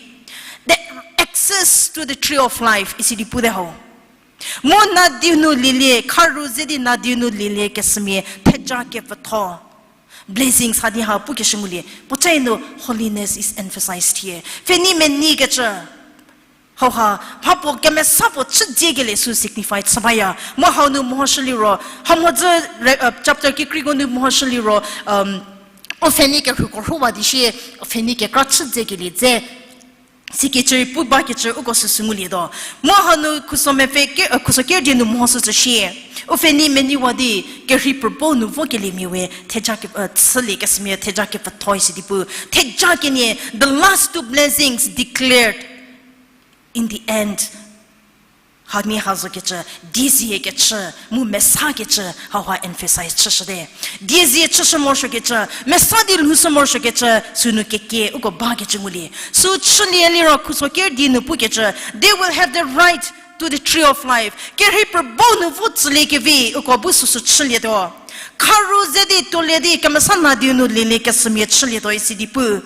the access to the tree of life isi di pute hau. Mu nadiu nu lielie, kharu ze di nadiu nu lieliekeshümia theja kepfütho. Blessings hadi ha pukeshü ngulie, puocae nu holiness is emphasized here. Pfhenei menyikecü hauha, mhapuo kemesa puo chüdziekelie sü signify chü baya. Mu hau nu mehoshü liro, hamhodzü re-, uh, chapter kekreiko nu mehoshü liro, um, u pfhenei kerhuko rhuwa di shie, u pfhenei kekra chüdziekelie dze, sikecü rei pu bakecü uko süsü ngulietuo. Mu hanu khuso mepfü ke-, uh, khuso ker die nu mehoshücü shie, u pfhenei menyiwa di, kerhei prbou nu vokeliemia we theja ke-, uh, chüliekeshümia theja kepfütho isi di pu. Theja kenie, the last two blessings declared in the end. Hanie ha zokecü, diezie kechü, mu mesa kecü, hauha emphasize chüshüte. Diezie chüshü morosuokecü, mesa di lhoushü morosuokecü, sünu kekie uko bakecü ngulie. Sü chülie liro khuso ker die nu pukecü, they will have the right to the tree of life. Kerhei prbou nu vo tsüliekevi uko bu süsü chülietuo. Kharu ze di tuolie di kemesa nadiu nu lieliekeshümia chülietuo isi di pu.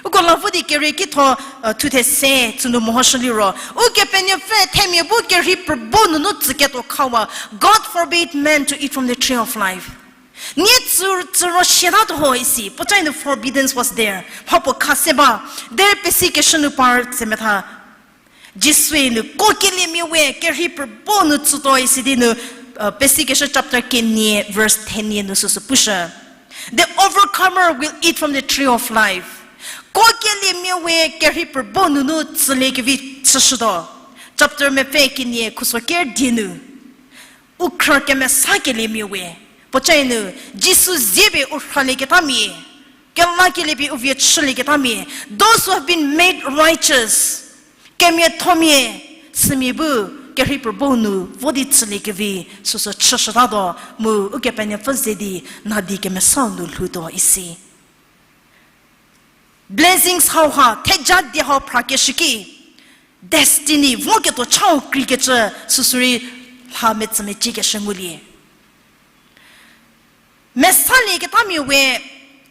Uko la vo di kerie kitho, uh, thuthe se tsünu mehoshü liro, Ukepenuopfü themia bu kerhei phrübo nunu tsüketuo khawa, God forbid man to eat from the tree of life. Nie tsü, tsü ro siatatuo ho isi, puoca nu forbiddance was there. Mhapuo kha se ba, derei pesikeshü nu par tsemetha. Jisue nu kuokeliemia we kerhei phrübo nu tsütuo isi di nu, uh, pesikeshü chapter kenie verse ten nu süsü pushü. The overcomer will eat from the tree of life. Kuokeliemia we kerhei phrübo nunu tsüliekevi chüshütuo. Chapter mepfü kenie khuso ker die nu. U khrü kemesakeliemia we, puoca nu, Jisu zie pie u rhalieketamia, kelakelie pie u vie chülieketamia, those who have been made righteous, kemiathomia, sümia bu kerhei phrübo nu vo di tsüliekevi süsü chüshütatuo, mu Ukepenuopfü ze di nadi kemesau nu lhoutuo isi. Blessings hauha theja die hau phrakeshü ki, destiny voketuo chau kreikecü süsürei lha metsümeciekeshü ngulie. Mesalieketamia we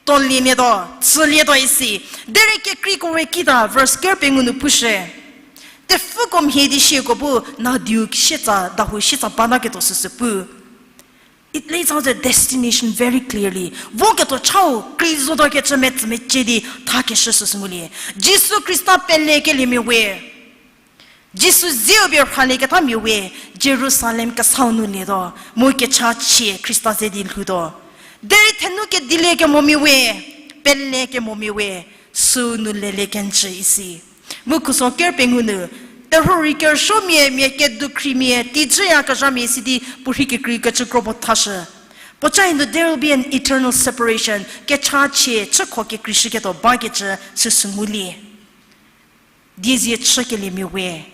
tolielietuo, tsülietuo isi. Derei kekreiko we kita verse ker pengou nu pushü. Tepfüko mhie di sieko bu nadiu sietsa, dahou sietsa bataketuo süsü pu. It lays out the destination very clearly. Voketuo chau krei zotuokecü metsümecie di thakeshü süsü ngulie. Jisu Khrista pelekeliemia we, Jisu zieu pie rhalieketamia we, Jerusalem kesau nu lietuo, mu kechachie Khrista ze di lhoutuo. Derei thenu kedilie kemomia we, pele kemomia we, süu nu lelie kenjü isi. Mu khuso ker pengou nu, terhuo rei kerüsuomia, mia kedukhrimia, tijüyakezhamia sidi puorhi kekreikecü kropuo thashü. Puoca nu there will be an eternal separation, kechachie chükho kekreishüketuo bakecü süsü ngulie. Diezie chükeliemia we,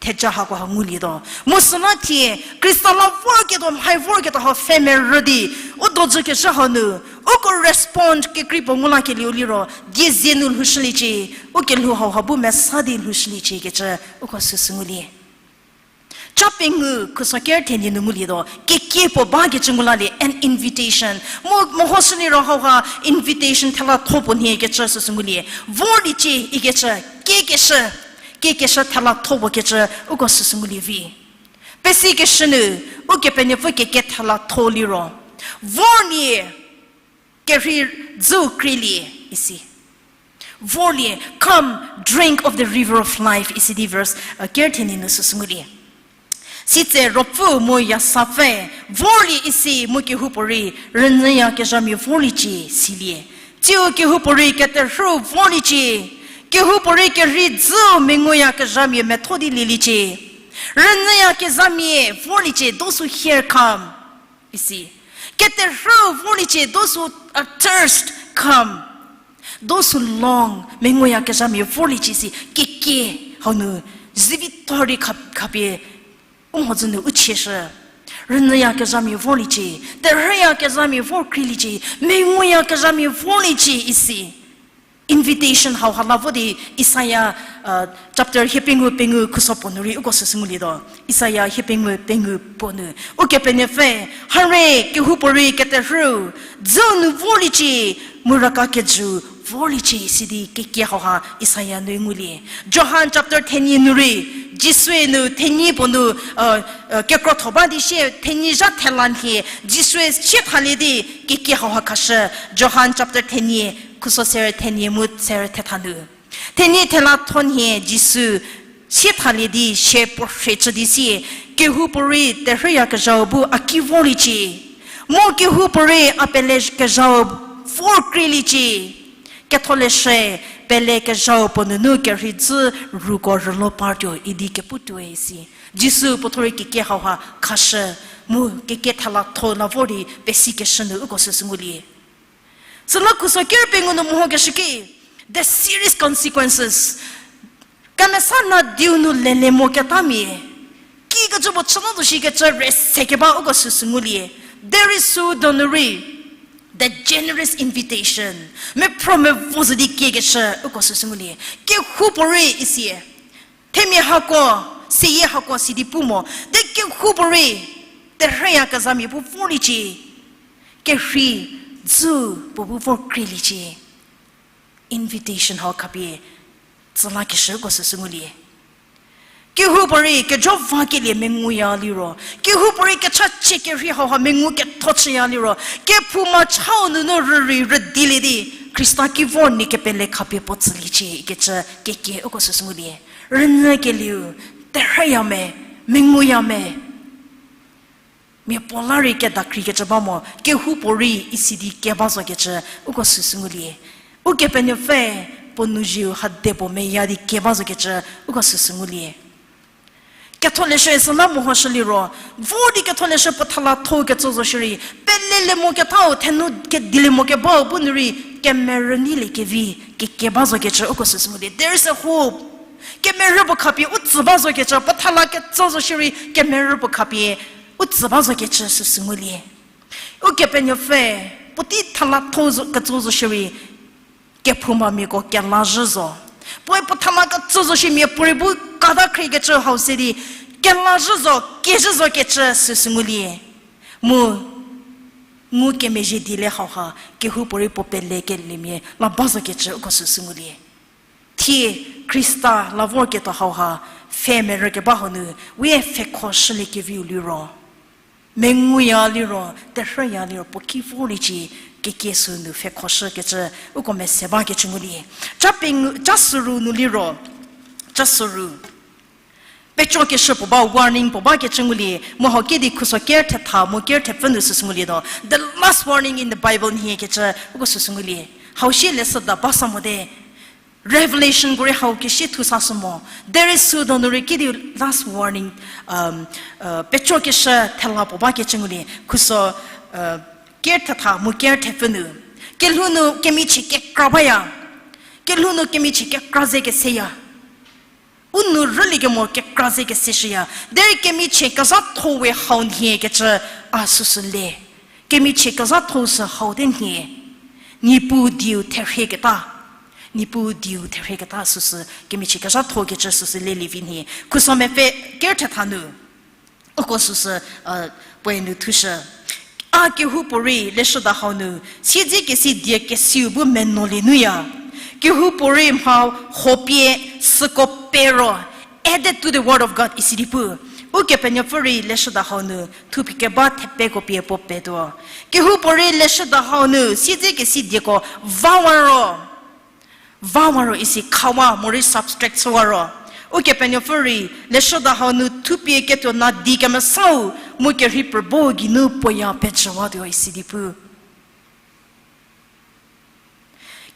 theja hakoha ngulietuo. Mu süla thie, Khrista la vorketuo, mhai vorketuo hau pfhe merü di, u dojükecü hau nu, uko respond kekrei puo ngu lakelieu liro, diezie nu lhoushüliecie, u kelhou hauha bu mesa di lhoushüliecie kecü, uko süsü ngulie. Cha pengou khuso ker thenie nu ngulietuo, kekie puo bakecü ngu lalie, an invitation. Mu, mehoshü liro hauha invitation thela tho puo nhie kecü süsü ngulie. Vorliecie ikecü, kiekeshü, kiekeshü thela tho puo kecü, uko süsü ngulie vi. Pesikeshü nu, Ukepenuopfü kekie thela tho liro, vorlie, kerhei dzüu kreilie isi. Vorlie, come, drink of the river of life isi di verse, uh, ker thenie nu süsü ngulie. Sitse ruopfü mu yasapfü, vorlie isi mu kehoupuorei rünyüyakezhamia vorliecie silie. Tsiu kehoupuorei keterhüu vorliecie, kehoupuorei kerhei dzüu menguyakezhamia metho di lieliecie. Rünyüyakezhamia vorliecie, those who hear come. Isi. Keterhüu vorliecie, those who are thirst, come. Those who long, menguyakezhamia vorliecie si, kekie hau nu, zivithorei kha-, khapie, u mhodzü nu u chieshü. Rünyüyakezhamia vorliecie, terhüyakezhamia vor kreiliecie, menguyakezhamia vorliecie isi. Invitation hauha la vo di Isaiah, uh, chapter hiepengou pengou khuso puo nu rei uko süsü ngulietuo. Isaiah hiepengou pengou puo nu. Ukepenuopfü, hare kehoupuorei keterhüu, dzüu nu vorliecie, mu raka kejüu vorliecie sidi kekie hauha Isaiah nu ngulie. Johan chapter thenie nu rei, Jisue nu thenyi puo nu, uh, uh, kekrotho ba di sie thenyi zha thela nhie, Jisue sie thalie di kekie hauha khashü. Johan chapter thenie, khuso serü thenie mu serü thetha nu. Thenyi thela tho nhie Jisu sie thalie di sie puo rhie chü di sie, kehoupuorei terhüyakezhau bu a ki vorliecie. Mu kehoupuorei a pelekezhau vor kreiliecie. Ketholeshü, pelekezhau puo nunu kerhei dzü ruko rülo partuo idi kepu tuoi si. Jisu puo thorei kekie hauha khashü, mu kekie thela tho la vor di pesikeshü nu uko süsü ngulie. Süla khuso ker pengou nu mehokeshü ki, the serious consequences. Kemesa nadiu nu lelie moketamia. Kikecü puo chüla zo shikecü rese keba uko süsü ngulie. There is so donori. The generous invitation. Mephro mevo zo di kiekeshü uko süsü ngulie. Kehoupuorei isie. Themia hako, seyie hako sidi pu mo. Te kehoupuorei, terhüyakezhamia bu vorliecie. Kerhei dzü puo bu vor kreiliecie. Invitation hau khapie tsü lakeshü uko süsü ngulie. Kehoupuorei kejo vakelie menguya liro, kehoupuorei kechachie kerhei hauha mengu ketho chüya liro, kephouma chau nunu rürei rüdilie di, Khrista ki vor nie kepele khapie puo tsüliecie ikecü kekie uko süsü ngulie. Rünyükelieu, terhüya me, menguya me. Miapuo la rei kedakrikecü ba mo, kehoupuorei isi di keba zokecü uko süsü ngulie. Ukepenuopfü puo nu zieu hade puo meya di keba zokecü uko süsü ngulie. Ketholeshü süla mehoshü liro, vo di ketholeshü puo thalathou ketso zo shierei, pelelie mo kethau, thenu kedilie mo kebau bu nu rei, kemerü neilie kevi, kekeba zokecü uko süsü ngulie. There is a hope. Kemerü puo khapie u tsü ba zokecü, puo thala ketso zo shierei, kemerü puo khapie u tsü ba zokecü süsü ngulie. Ukepenuopfü, puotei thalathou zo, ketso zo shierei, kephoumamiako kelazhü zo. Puoe puo thala ketso zo shie miapuorei bu kata khriekecü hau se di, kelazhü zo, kezhü zokecü süsü ngulie. Mu, ngukemezhie di le hauha, kehoupuorei puo pelekeliemia la ba zokecü uko süsü ngulie. Thie Khrista la vorketuo hauha, pfhe merü keba hau nu, we pfhekhoshüliekeviu liro, menguya liro, terhüya liro, puo ki vorliecie, kekie sünu pfhekhoshükecü, uko mese bakecü ngulie. Cha pengou, cha süru nu liro, cha süru. Pecokeshü puo ba, warning puo bakecü ngulie, mu hau kedi khuso ker thetha, mu ker thepfü nu süsü ngulietuo. The last warning in the Bible nhiekecü, uko süsü ngulie. Hau sie leshüda ba sa mote. Revelation ko rei hau kesie thu sashü mo. Derei süu donu rei kediu last warning, pecokeshü thela puo bakecü ngulie. Khuso ker thetha mu ker thepfü nu. Kelhou nu kemichie kekra baya. Kelhou nu kemichie kekra ze keseya. U nou rüliekemo kekra ze keseshüya. Derei kemichie kezhatho we hau nhiekecü a süsü le. Kemichie kezhatho sü hau te nhie. Niepuu dieu therhieketa. Niepuu dieu therhieketa süsü kemichie kezhathokecü süsü lelievi nhie. Khuso mepfü ker thetha nu. Uko süsü, puoe nu thushü. A kehoupuorei leshüda hau nu, siedzekesi die kesiu bu menuolie nuya. Kehoupuorei mha hopie süko pero, added to the word of God isi di pu. Ukepenuopfü rei leshüda hau nu, thupie keba thepeko pie puo petuo. Kehoupuorei leshüda hau nu, siedzekesi dieko vawa ro. Vawa ro isi khawa morei subtract chüwa ro. Ukepenuopfü rei leshüda hau nu thupie ketuo na di kemesau mu kerhei pübo geinu puoya pejüwatuo isi di pu.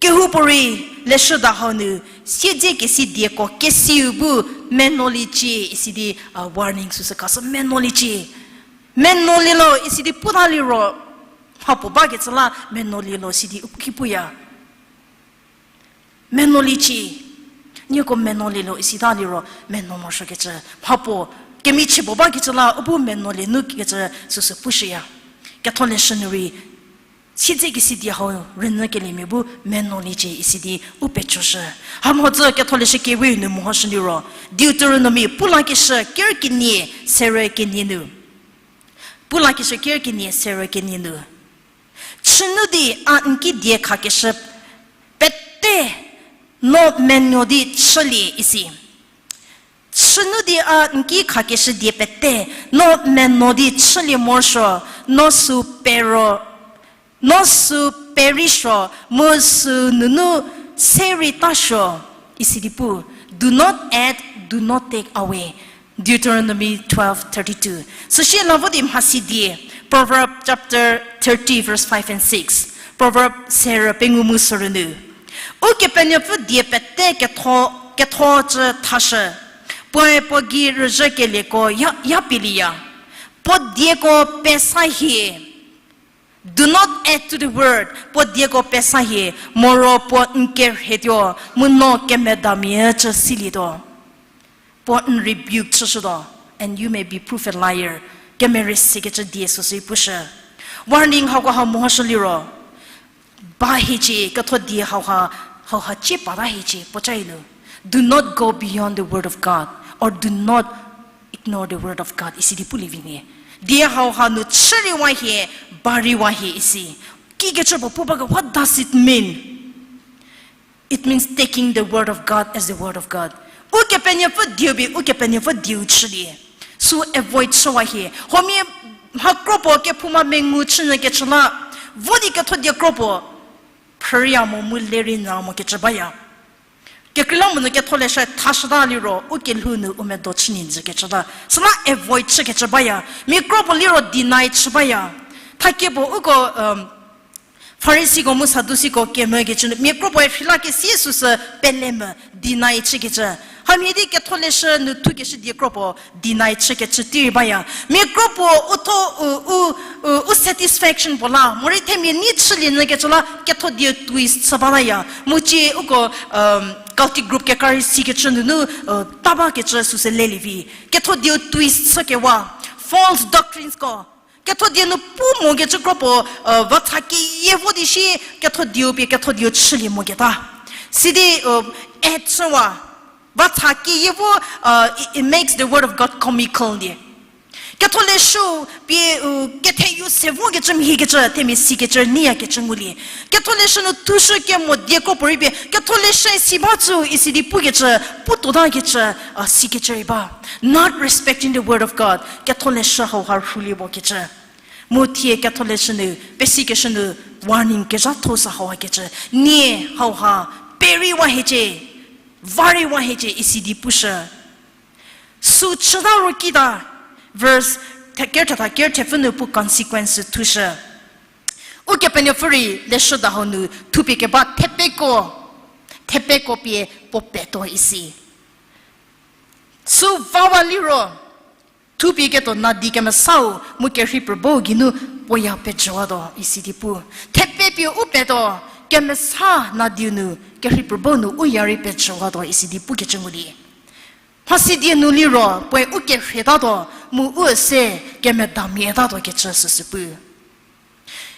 Kehoupuorei leshüda hau nu, siedzekesi dieko kesiu bu menuoliecie isi di, warning süsü khashü menuoliecie. Menuolielo isi di puta liro, mhapuo bakecü la menuolielo isi di u ki puya. Menuoliecie. Nieko menuolielo isita liro menuo morosuokecü. Mhapuo, kemichie puo bakecü la u bu menuolie nu kecü süsü pushüya. Ketholeshü nu rei, siedzekesi die hau rünyükeliemia bu menuoliecie isi di u pejoshü. Hamhodzü ketholeshü kewe nu mehoshü liro, Deuteronomy pulakeshü ker kenie, serü kenie nu. Pulakeshü ker kenie, serü kenie nu. Chünu di a n ki die khakeshü pete no menuo di chülie isi. Chünu di a n ki khakeshü die pete no menuo di chülie morosuo, no süu pero, no süu perei suo, mu süu nunu se rei ta suo, isi di pu, do not add, do not take away. Deuteronomy twelve thirty-two. Süsie la vo di mhasi die, Proverb chapter thirty verse five and six. Proverb serü pengou mu serü nu. Ukepenuopfü die pete ketho, ketho cü thashü. Puoe puo gei rüzhükelieko ya, ya pieliya. Puo dieko pesa hie. Do not add to the word. Puo dieko pesa hie, moro puo n kerhetuo, mu no kemedamia cü silietuo. Puo n rebuke chüshütuo, and you may be proved a liar. Kemerei sekecü die süsü pushü. Warning hauko ha mehoshü liro, ba hiecie, ketho die hauha, hauha cie pata hiecie, puo ca i nu. Do not go beyond the word of God, or do not ignore the word of God isi di pulie vi nie. Die hauha nu chü rei wa hie, ba rei wa hie isi. Kikecü puo pu ba ke, what does it mean? It means taking the word of God as the word of God. Ukepenuopfü dieu pie Ukepenuopfü dieu chülie. Sü avoid chüwa hie. Huomia mha kropuo kephouma mengu chünyü kecü la, vo di ketho die kropuo phrüya mo mu lerei nyü mo kecü baya. Kekreilamonyü ketholeshü thashüta liro, u kelhou nu u medo chü nyü kecü la. Süla avoid chü kecü baya. Mia kropuo liro deny chü baya. Thakie puo uko, Farisiko mu Sadusiko kemvü kecü nu, mia kropuoe rheila kesie süsü pele mvü deny chü kecü. Hamhie di ketholeshü nu thukeshü die kropuo deny chü kecü tei rei baya. Mia kropuo u tho, u, u, u, u satisfaction puo la, morei themia nei chülie nyü kecü la ketho dieu twist chü bataya. Mu cie uko, cultic group kekra rei si kecü nunu, ta ba kecü süsü lelie vi. Ketho dieu twist chükewa, false doctrinesko. Ketho die nu pu mo kecü kropuo, va tha keyie vo di shi ketho dieu pie ketho dieu chülie moketa. Sidi, add chüwa, va tha keyie vo, it, it makes the word of God comical di. Ketholeshü pie, ketheyu se vo kecü mhie kecü, themia si kecü, neiya kecü ngulie. Ketholeshü nu thushü kemo die kropuo rei pie, ketholeshü si ba tsü isi di pukecü, pu tuota kecü, si kecü rei ba. Not respecting the word of God, ketholeshü hauha rhulie mo kecü. Mu thie ketholeshü nu, pesikeshü nu, warning kezhatho sü hauha kecü. Nie hauha, perei wa hiecie, varei wa hiecie isi di pushü. Sü chüta ro kita, verse, the-, ker thetha ker thepfü nu pu consequence thushü. Ukepenuopfü rei leshüda hau nu thupie keba thepeko, thepeko pie puo petuo isi. Sü vawa liro, thupie ketuo nadi kemesau mu kerhei pruo bau geinu puoya pejüwatuo isi di pu. Thepe pie u petuo, kemesa nadiu nu kerhei pruo bau nu u ya rei pejüwatuo isi di pukecü ngulie. Mhasidie nu liro puoe u kerheitatuo, mu u üse kemedamietatuo kecü süsü pu.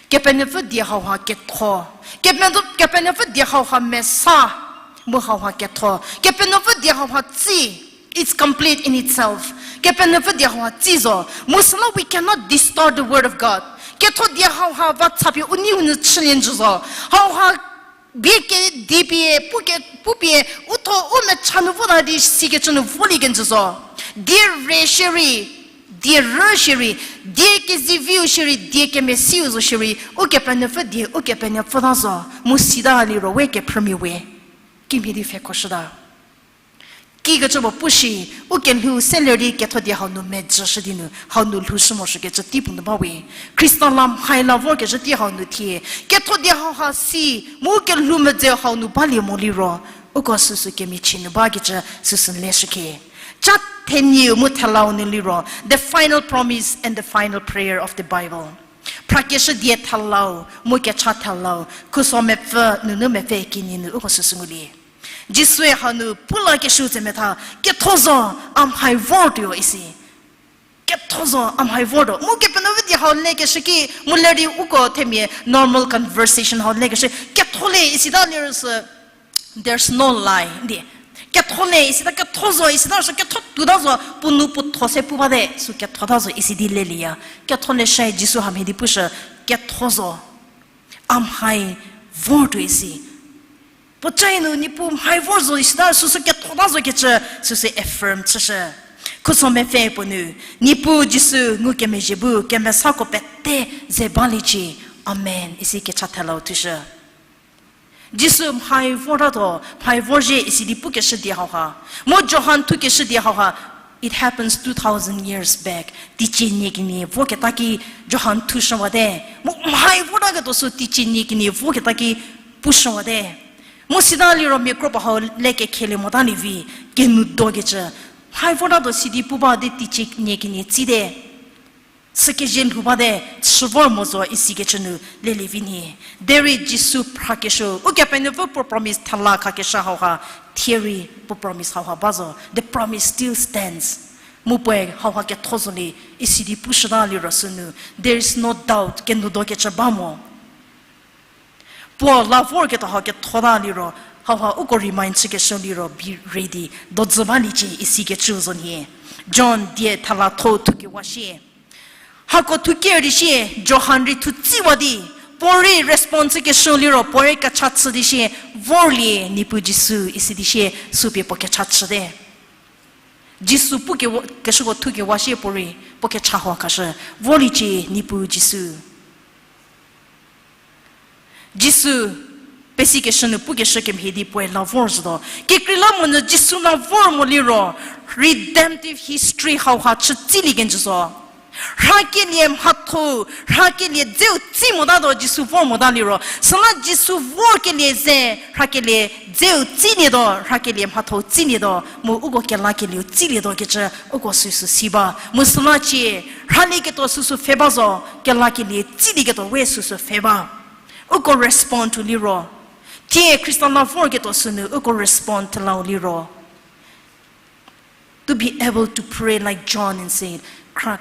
Kepenuopfü die hauha ketho. Kepenuo-, Kepenuopfü die hauha mesa. Mu hauha ketho. Kepenuopfü die hauha tsi. It's complete in itself. Kepenuopfü die hauha tsi zo. Mu süla we cannot distort the word of God. Ketho die hauha va thapie u neiu nu chülie njü zo. Hauha bie kedi pie, pu ke, pupie, u tho u mecha nu vota di sikecü nu volie kenjü zo. Die re shierei, die rü shierei, die keziviu shierei, die kemesiu zo shierei, Ukepenuopfü die, Ukepenuopfü ta zo, mu sita liro we kephrümia we. Kimhie di pfhekhoshüta. Kikecü puo pushi, u kelhou seler di ketho die hau nu mejüshü di nu, hau nu lhoushü morosuokecü tei puo nu ba we. Khrista la mhai la vorkecü tei hau nu thie. Ketho die hauha si, mu kelhou medze hau nu balie mo liro. Uko süsü kemichie nu bakecü süsü leshükhie. Cha thenieu mu thelau nu liro, the final promise and the final prayer of the Bible. Phrakeshü die thelau, mu kecha thelau, Khuso mepfü nunu mepfü kenie nu uko süsü ngulie. Jisue hanu pulakeshü tse metha, ketho zo, a mhai vortuo isi. Ketho zo, a mhai vortuo. Mu Kepenuopfü die hau lekeshü ki, mu ler di uko themia normal conversation hau lekeshü, ketho le isita lerüsü, there's no lie di. Ketho le isita, ketho zo isita sü ketho tuota zo, puo nu puo tho se pu bate, sü kethota zo isi di lelieya. Ketho le shie Jisu hamhie di pushü, ketho zo, a mhai vortuo isi. Puocae nu Niepuu mhai vor zo isita süsü kethota zo kecü süsü affirm chüshü. Khuso mepfü puo nu, Niepuu Jisu ngukemezhie bu kemesako pete ze baliecie. Amen. Isi kecha thelau thushü. Jisu mhai vortatuo, mhai vorzhie isi di pukeshü die hauha. Mu Johan thukeshü die hauha. It happens two thousand years back. Teicie nie kenie voketa ki Johan thushüwate. Mu mhai vortaketuo sü teicie nie kenie voketa ki pushüwate. Mu sita liro mia kro puo hau lekekhelie mota lievi, kenou dokecü. Mhai vortatuo si di pu ba di teicie nie kenie tsite. Sükezie lhou bate, chü vor mo zo isikecü nu lelievi nhie. Derei Jisu phrakeshü, Ukepenuopfü puo promise thela khakeshü hauha, thierei puo promise hauha ba zo. The promise still stands. Mu puoe hauha ketho zo le, isi di pushüta liro sünu, there is no doubt, kenou dokecü ba mo. Puo la vorketuo hau kethota liro, hauha uko remind chükeshü liro be ready, dozü baliecie isikecü zo nhie. John die thela tho thukewa shie. Hako thuker di shie, Johan rei thu tsiwa di, Puorei response keshü liro, puorei kecha chü di sie, vorlie Niepuu Jisu isi di sie, sü pie puo kecha chüte. Jisu pu kewo-, keshüko thu kewa sie puorei, puo kecha hau khashü, vorliecie Niepuu Jisu. Jisu, pesikeshü nu pukeshü kemhie di puoe la vor zotuo. Kekreilamonyü Jisu la vor mo liro, redemptive history hauha chütsilie kenjü zo. Rhakelie mhatho, rhakelie dzeu tsi motatuo Jisu vor mota liro. Süla Jisu vorkelie ze, rhakelie dzeu tsilietuo, rhakelie mhatho tsilietuo, mu uko kelakelieu tsilietuo kecü uko süsü si ba. Mu süla cie, rhalieketuo süsü pfhe ba zo, kelakelie tsilieketuo we süsü pfhe ba. Uko respond to liro. Thie Khrista la vorketuo sünu uko respond thelau liro. To be able to pray like John and say,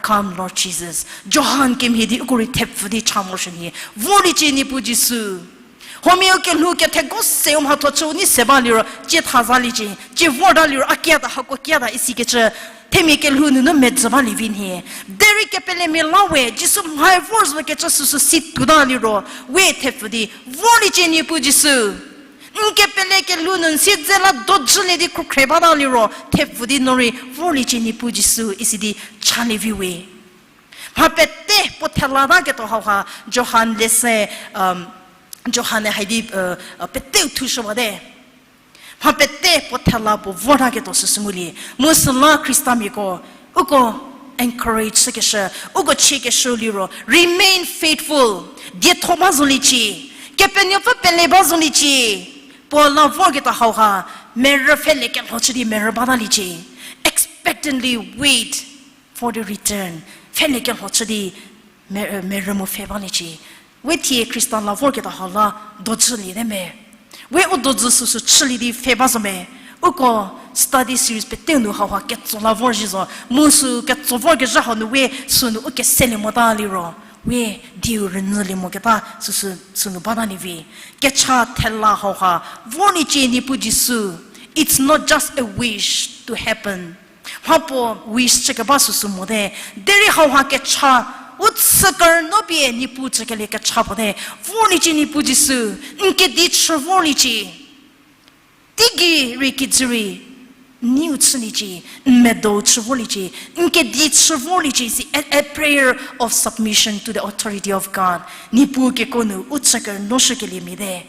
"Come, Lord Jesus." Johan kemhie di uko rei thepfü di cha morosuo nhie. Vorliecie Niepuu Jisu. Huomia u kelhou ketheko seu mhatho chü u nei se ba liro, cie thazaliecie, cie vorta liro, a kiata, hako kiata, isikecü, themia kelhou nunu medzü balie vi nhie. Derei kepelemia la we, Jisu mhai vor zo kecü süsü si tuota liro, we thepfü di, vorliecie Niepuu Jisu. N kepele kelhou nu n siedze la dojülie di khrukhre bata liro, thepfü di no rei, vorliecie Niepuu Jisu, isi di chalie vi we. Mha pete puo thela taketuo hauha, Johan lese, Johan-e haidi, peteu thushü bate. Mha pete puo thela puo vortaketuo süsü ngulie. Mu süla Khristamiako, uko encourage chükeshü, uko chiekeshü liro, remain faithful. Dietho ba zoliecie. Kepenuopfü pele ba zoliecie. Puo la vorketuo hauha, merü pfhele kelho chü di merü bataliecie. Expectantly wait for the return. Pfhele kelho chü di merü, merü mo pfhe baliecie. We thie Khrista la vorketuo hau la dojüliete me. We u dojü süsü chülie di pfhe ba zo me. Uko study series peteu nu hauha ketso la vor zhie zo. Mu sü ketso vorkezhü hau nu we sünu u keselie mota liro, we dieu rünyülie moketa süsü sünu batalie vi. Kecha thela hauha, vorliecie Niepuu Jisu. It's not just a wish to happen. Mhapuo wish chükeba süsü mote. Derei hauha kecha, u chü kerünuo pie Niepuu chükelie kecha puote. Vorliecie Niepuu Jisu, n kedi chü vorliecie. Teigei rei kijü rei, n neiu chüliecie, n medou chü vorliecie, n kedi chü vorliecie, si a, a prayer of submission to the authority of God. Niepuu keko nu u chü kerünuoshükeliemia te.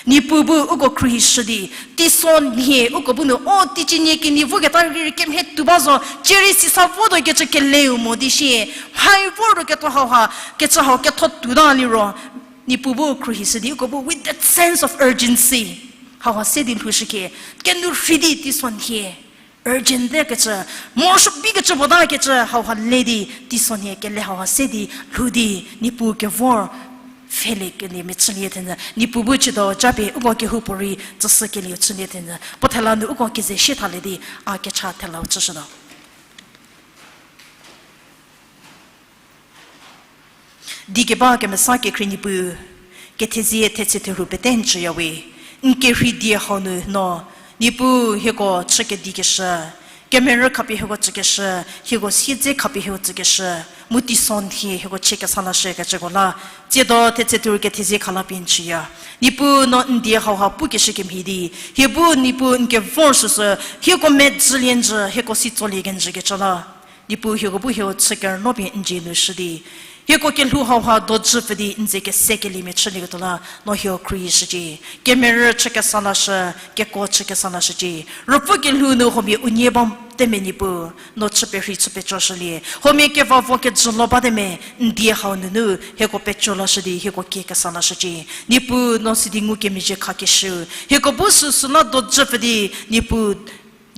Niepuu bu uko khruohishü di, teisonhie uko bu nu, o teicie nie kenie voketa rei kemhie tuo ba zo, cierei sisa votuo kecü keleu mo di sie, mhai vortuo ketuo hauha, kecü hau ketho tuota liro, Niepuu bu khruohishü di uko bu with that sense of urgency hauha se di lhoushükhie, kenu rhei di teisonhie, urgent te kecü, morosuo bikecü botakecü hauha le di, teisonhie kele hauha se di lhou di, Niepuu kevor pfhelekelie mia chülie thenyü, Niepuu bu chütuo japie uko kehoupuorei tsüshükelieu chülie thenyü, puo thela nu uko keze sie thalie di, a kecha thelau chüshütuo. Di keba kemesa kekhrie Niepuu, kethezie thetse therhu pete n tsüya we, n kerhei die hau nu no, Niepuu hieko chü kedikeshü, kemerü khapie hieko tsükeshü, hieko siedze khapie hieko tsükeshü, mu teisonhie hieko chie kesa lashükecüko la, tsiedo thetse therhu kethezie khala pie n tsüya. Niepuu no n die hauha pukeshü kemhie di, hie bu Niepuu n kevor süsü, hieko medzülie njü, hieko si tsolie kenjükecü la. Niepuu hieko bu hieko chü kerünuo pie n dzie nu shü di, hieko kelhou hauha dojü pfü di n ze kesekeliemia chülieketuo la, no hieko khruohishücie. Kemerü chü kesa lashü, kekuo chü kesa lashücie. Ruopfü kelhou nu huomia unie ba te me Niepuu, no chü perhei chü pecoshülie. Huomia kevavo kejü lo bate me, n die hau nunu, hieko peco lashü di, hieko kie kesa lashücie. Niepuu no sidi ngukemezhie khakeshüu, hieko bu süsü la dojü pfü di, Niepuu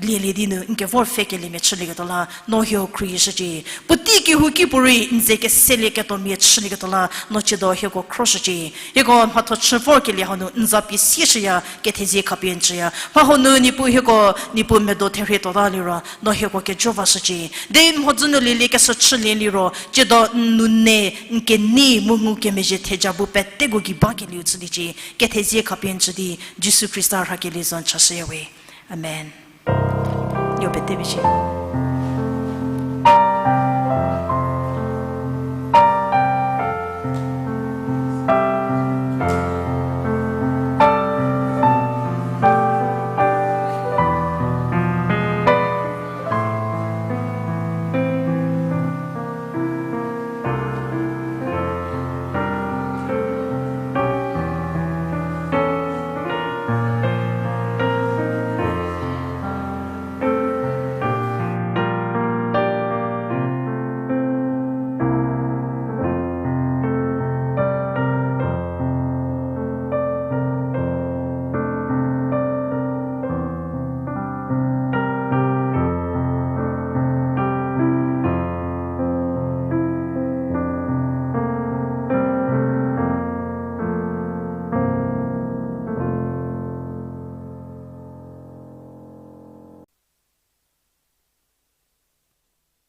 lielie di nu n kevor pfhekeliemia chülieketuo la, no hieko khruohishücie. Puotei kehouki puorei n ze keselieketuomia chülieketuo la, no tsiedo hieko khroshücie. Hieko mhatho chü vorkelie hau nu n za pie sieshüya, kethezie khapie n tsüya. Mha hau nu Niepuu hieko, Niepuu medo therhie tuota liro, no hieko kejo vashücie. Derei mhodzü nu lieliekeshü chülie liro, tsiedo n nune, n kenei mu ngukemezhie theja bu peteko gei bakelieu chüliecie. Kethezie khapie n tsü di, Jisu Khrista rhakelie zo n chashüya we. Amen. Yo pete bishi.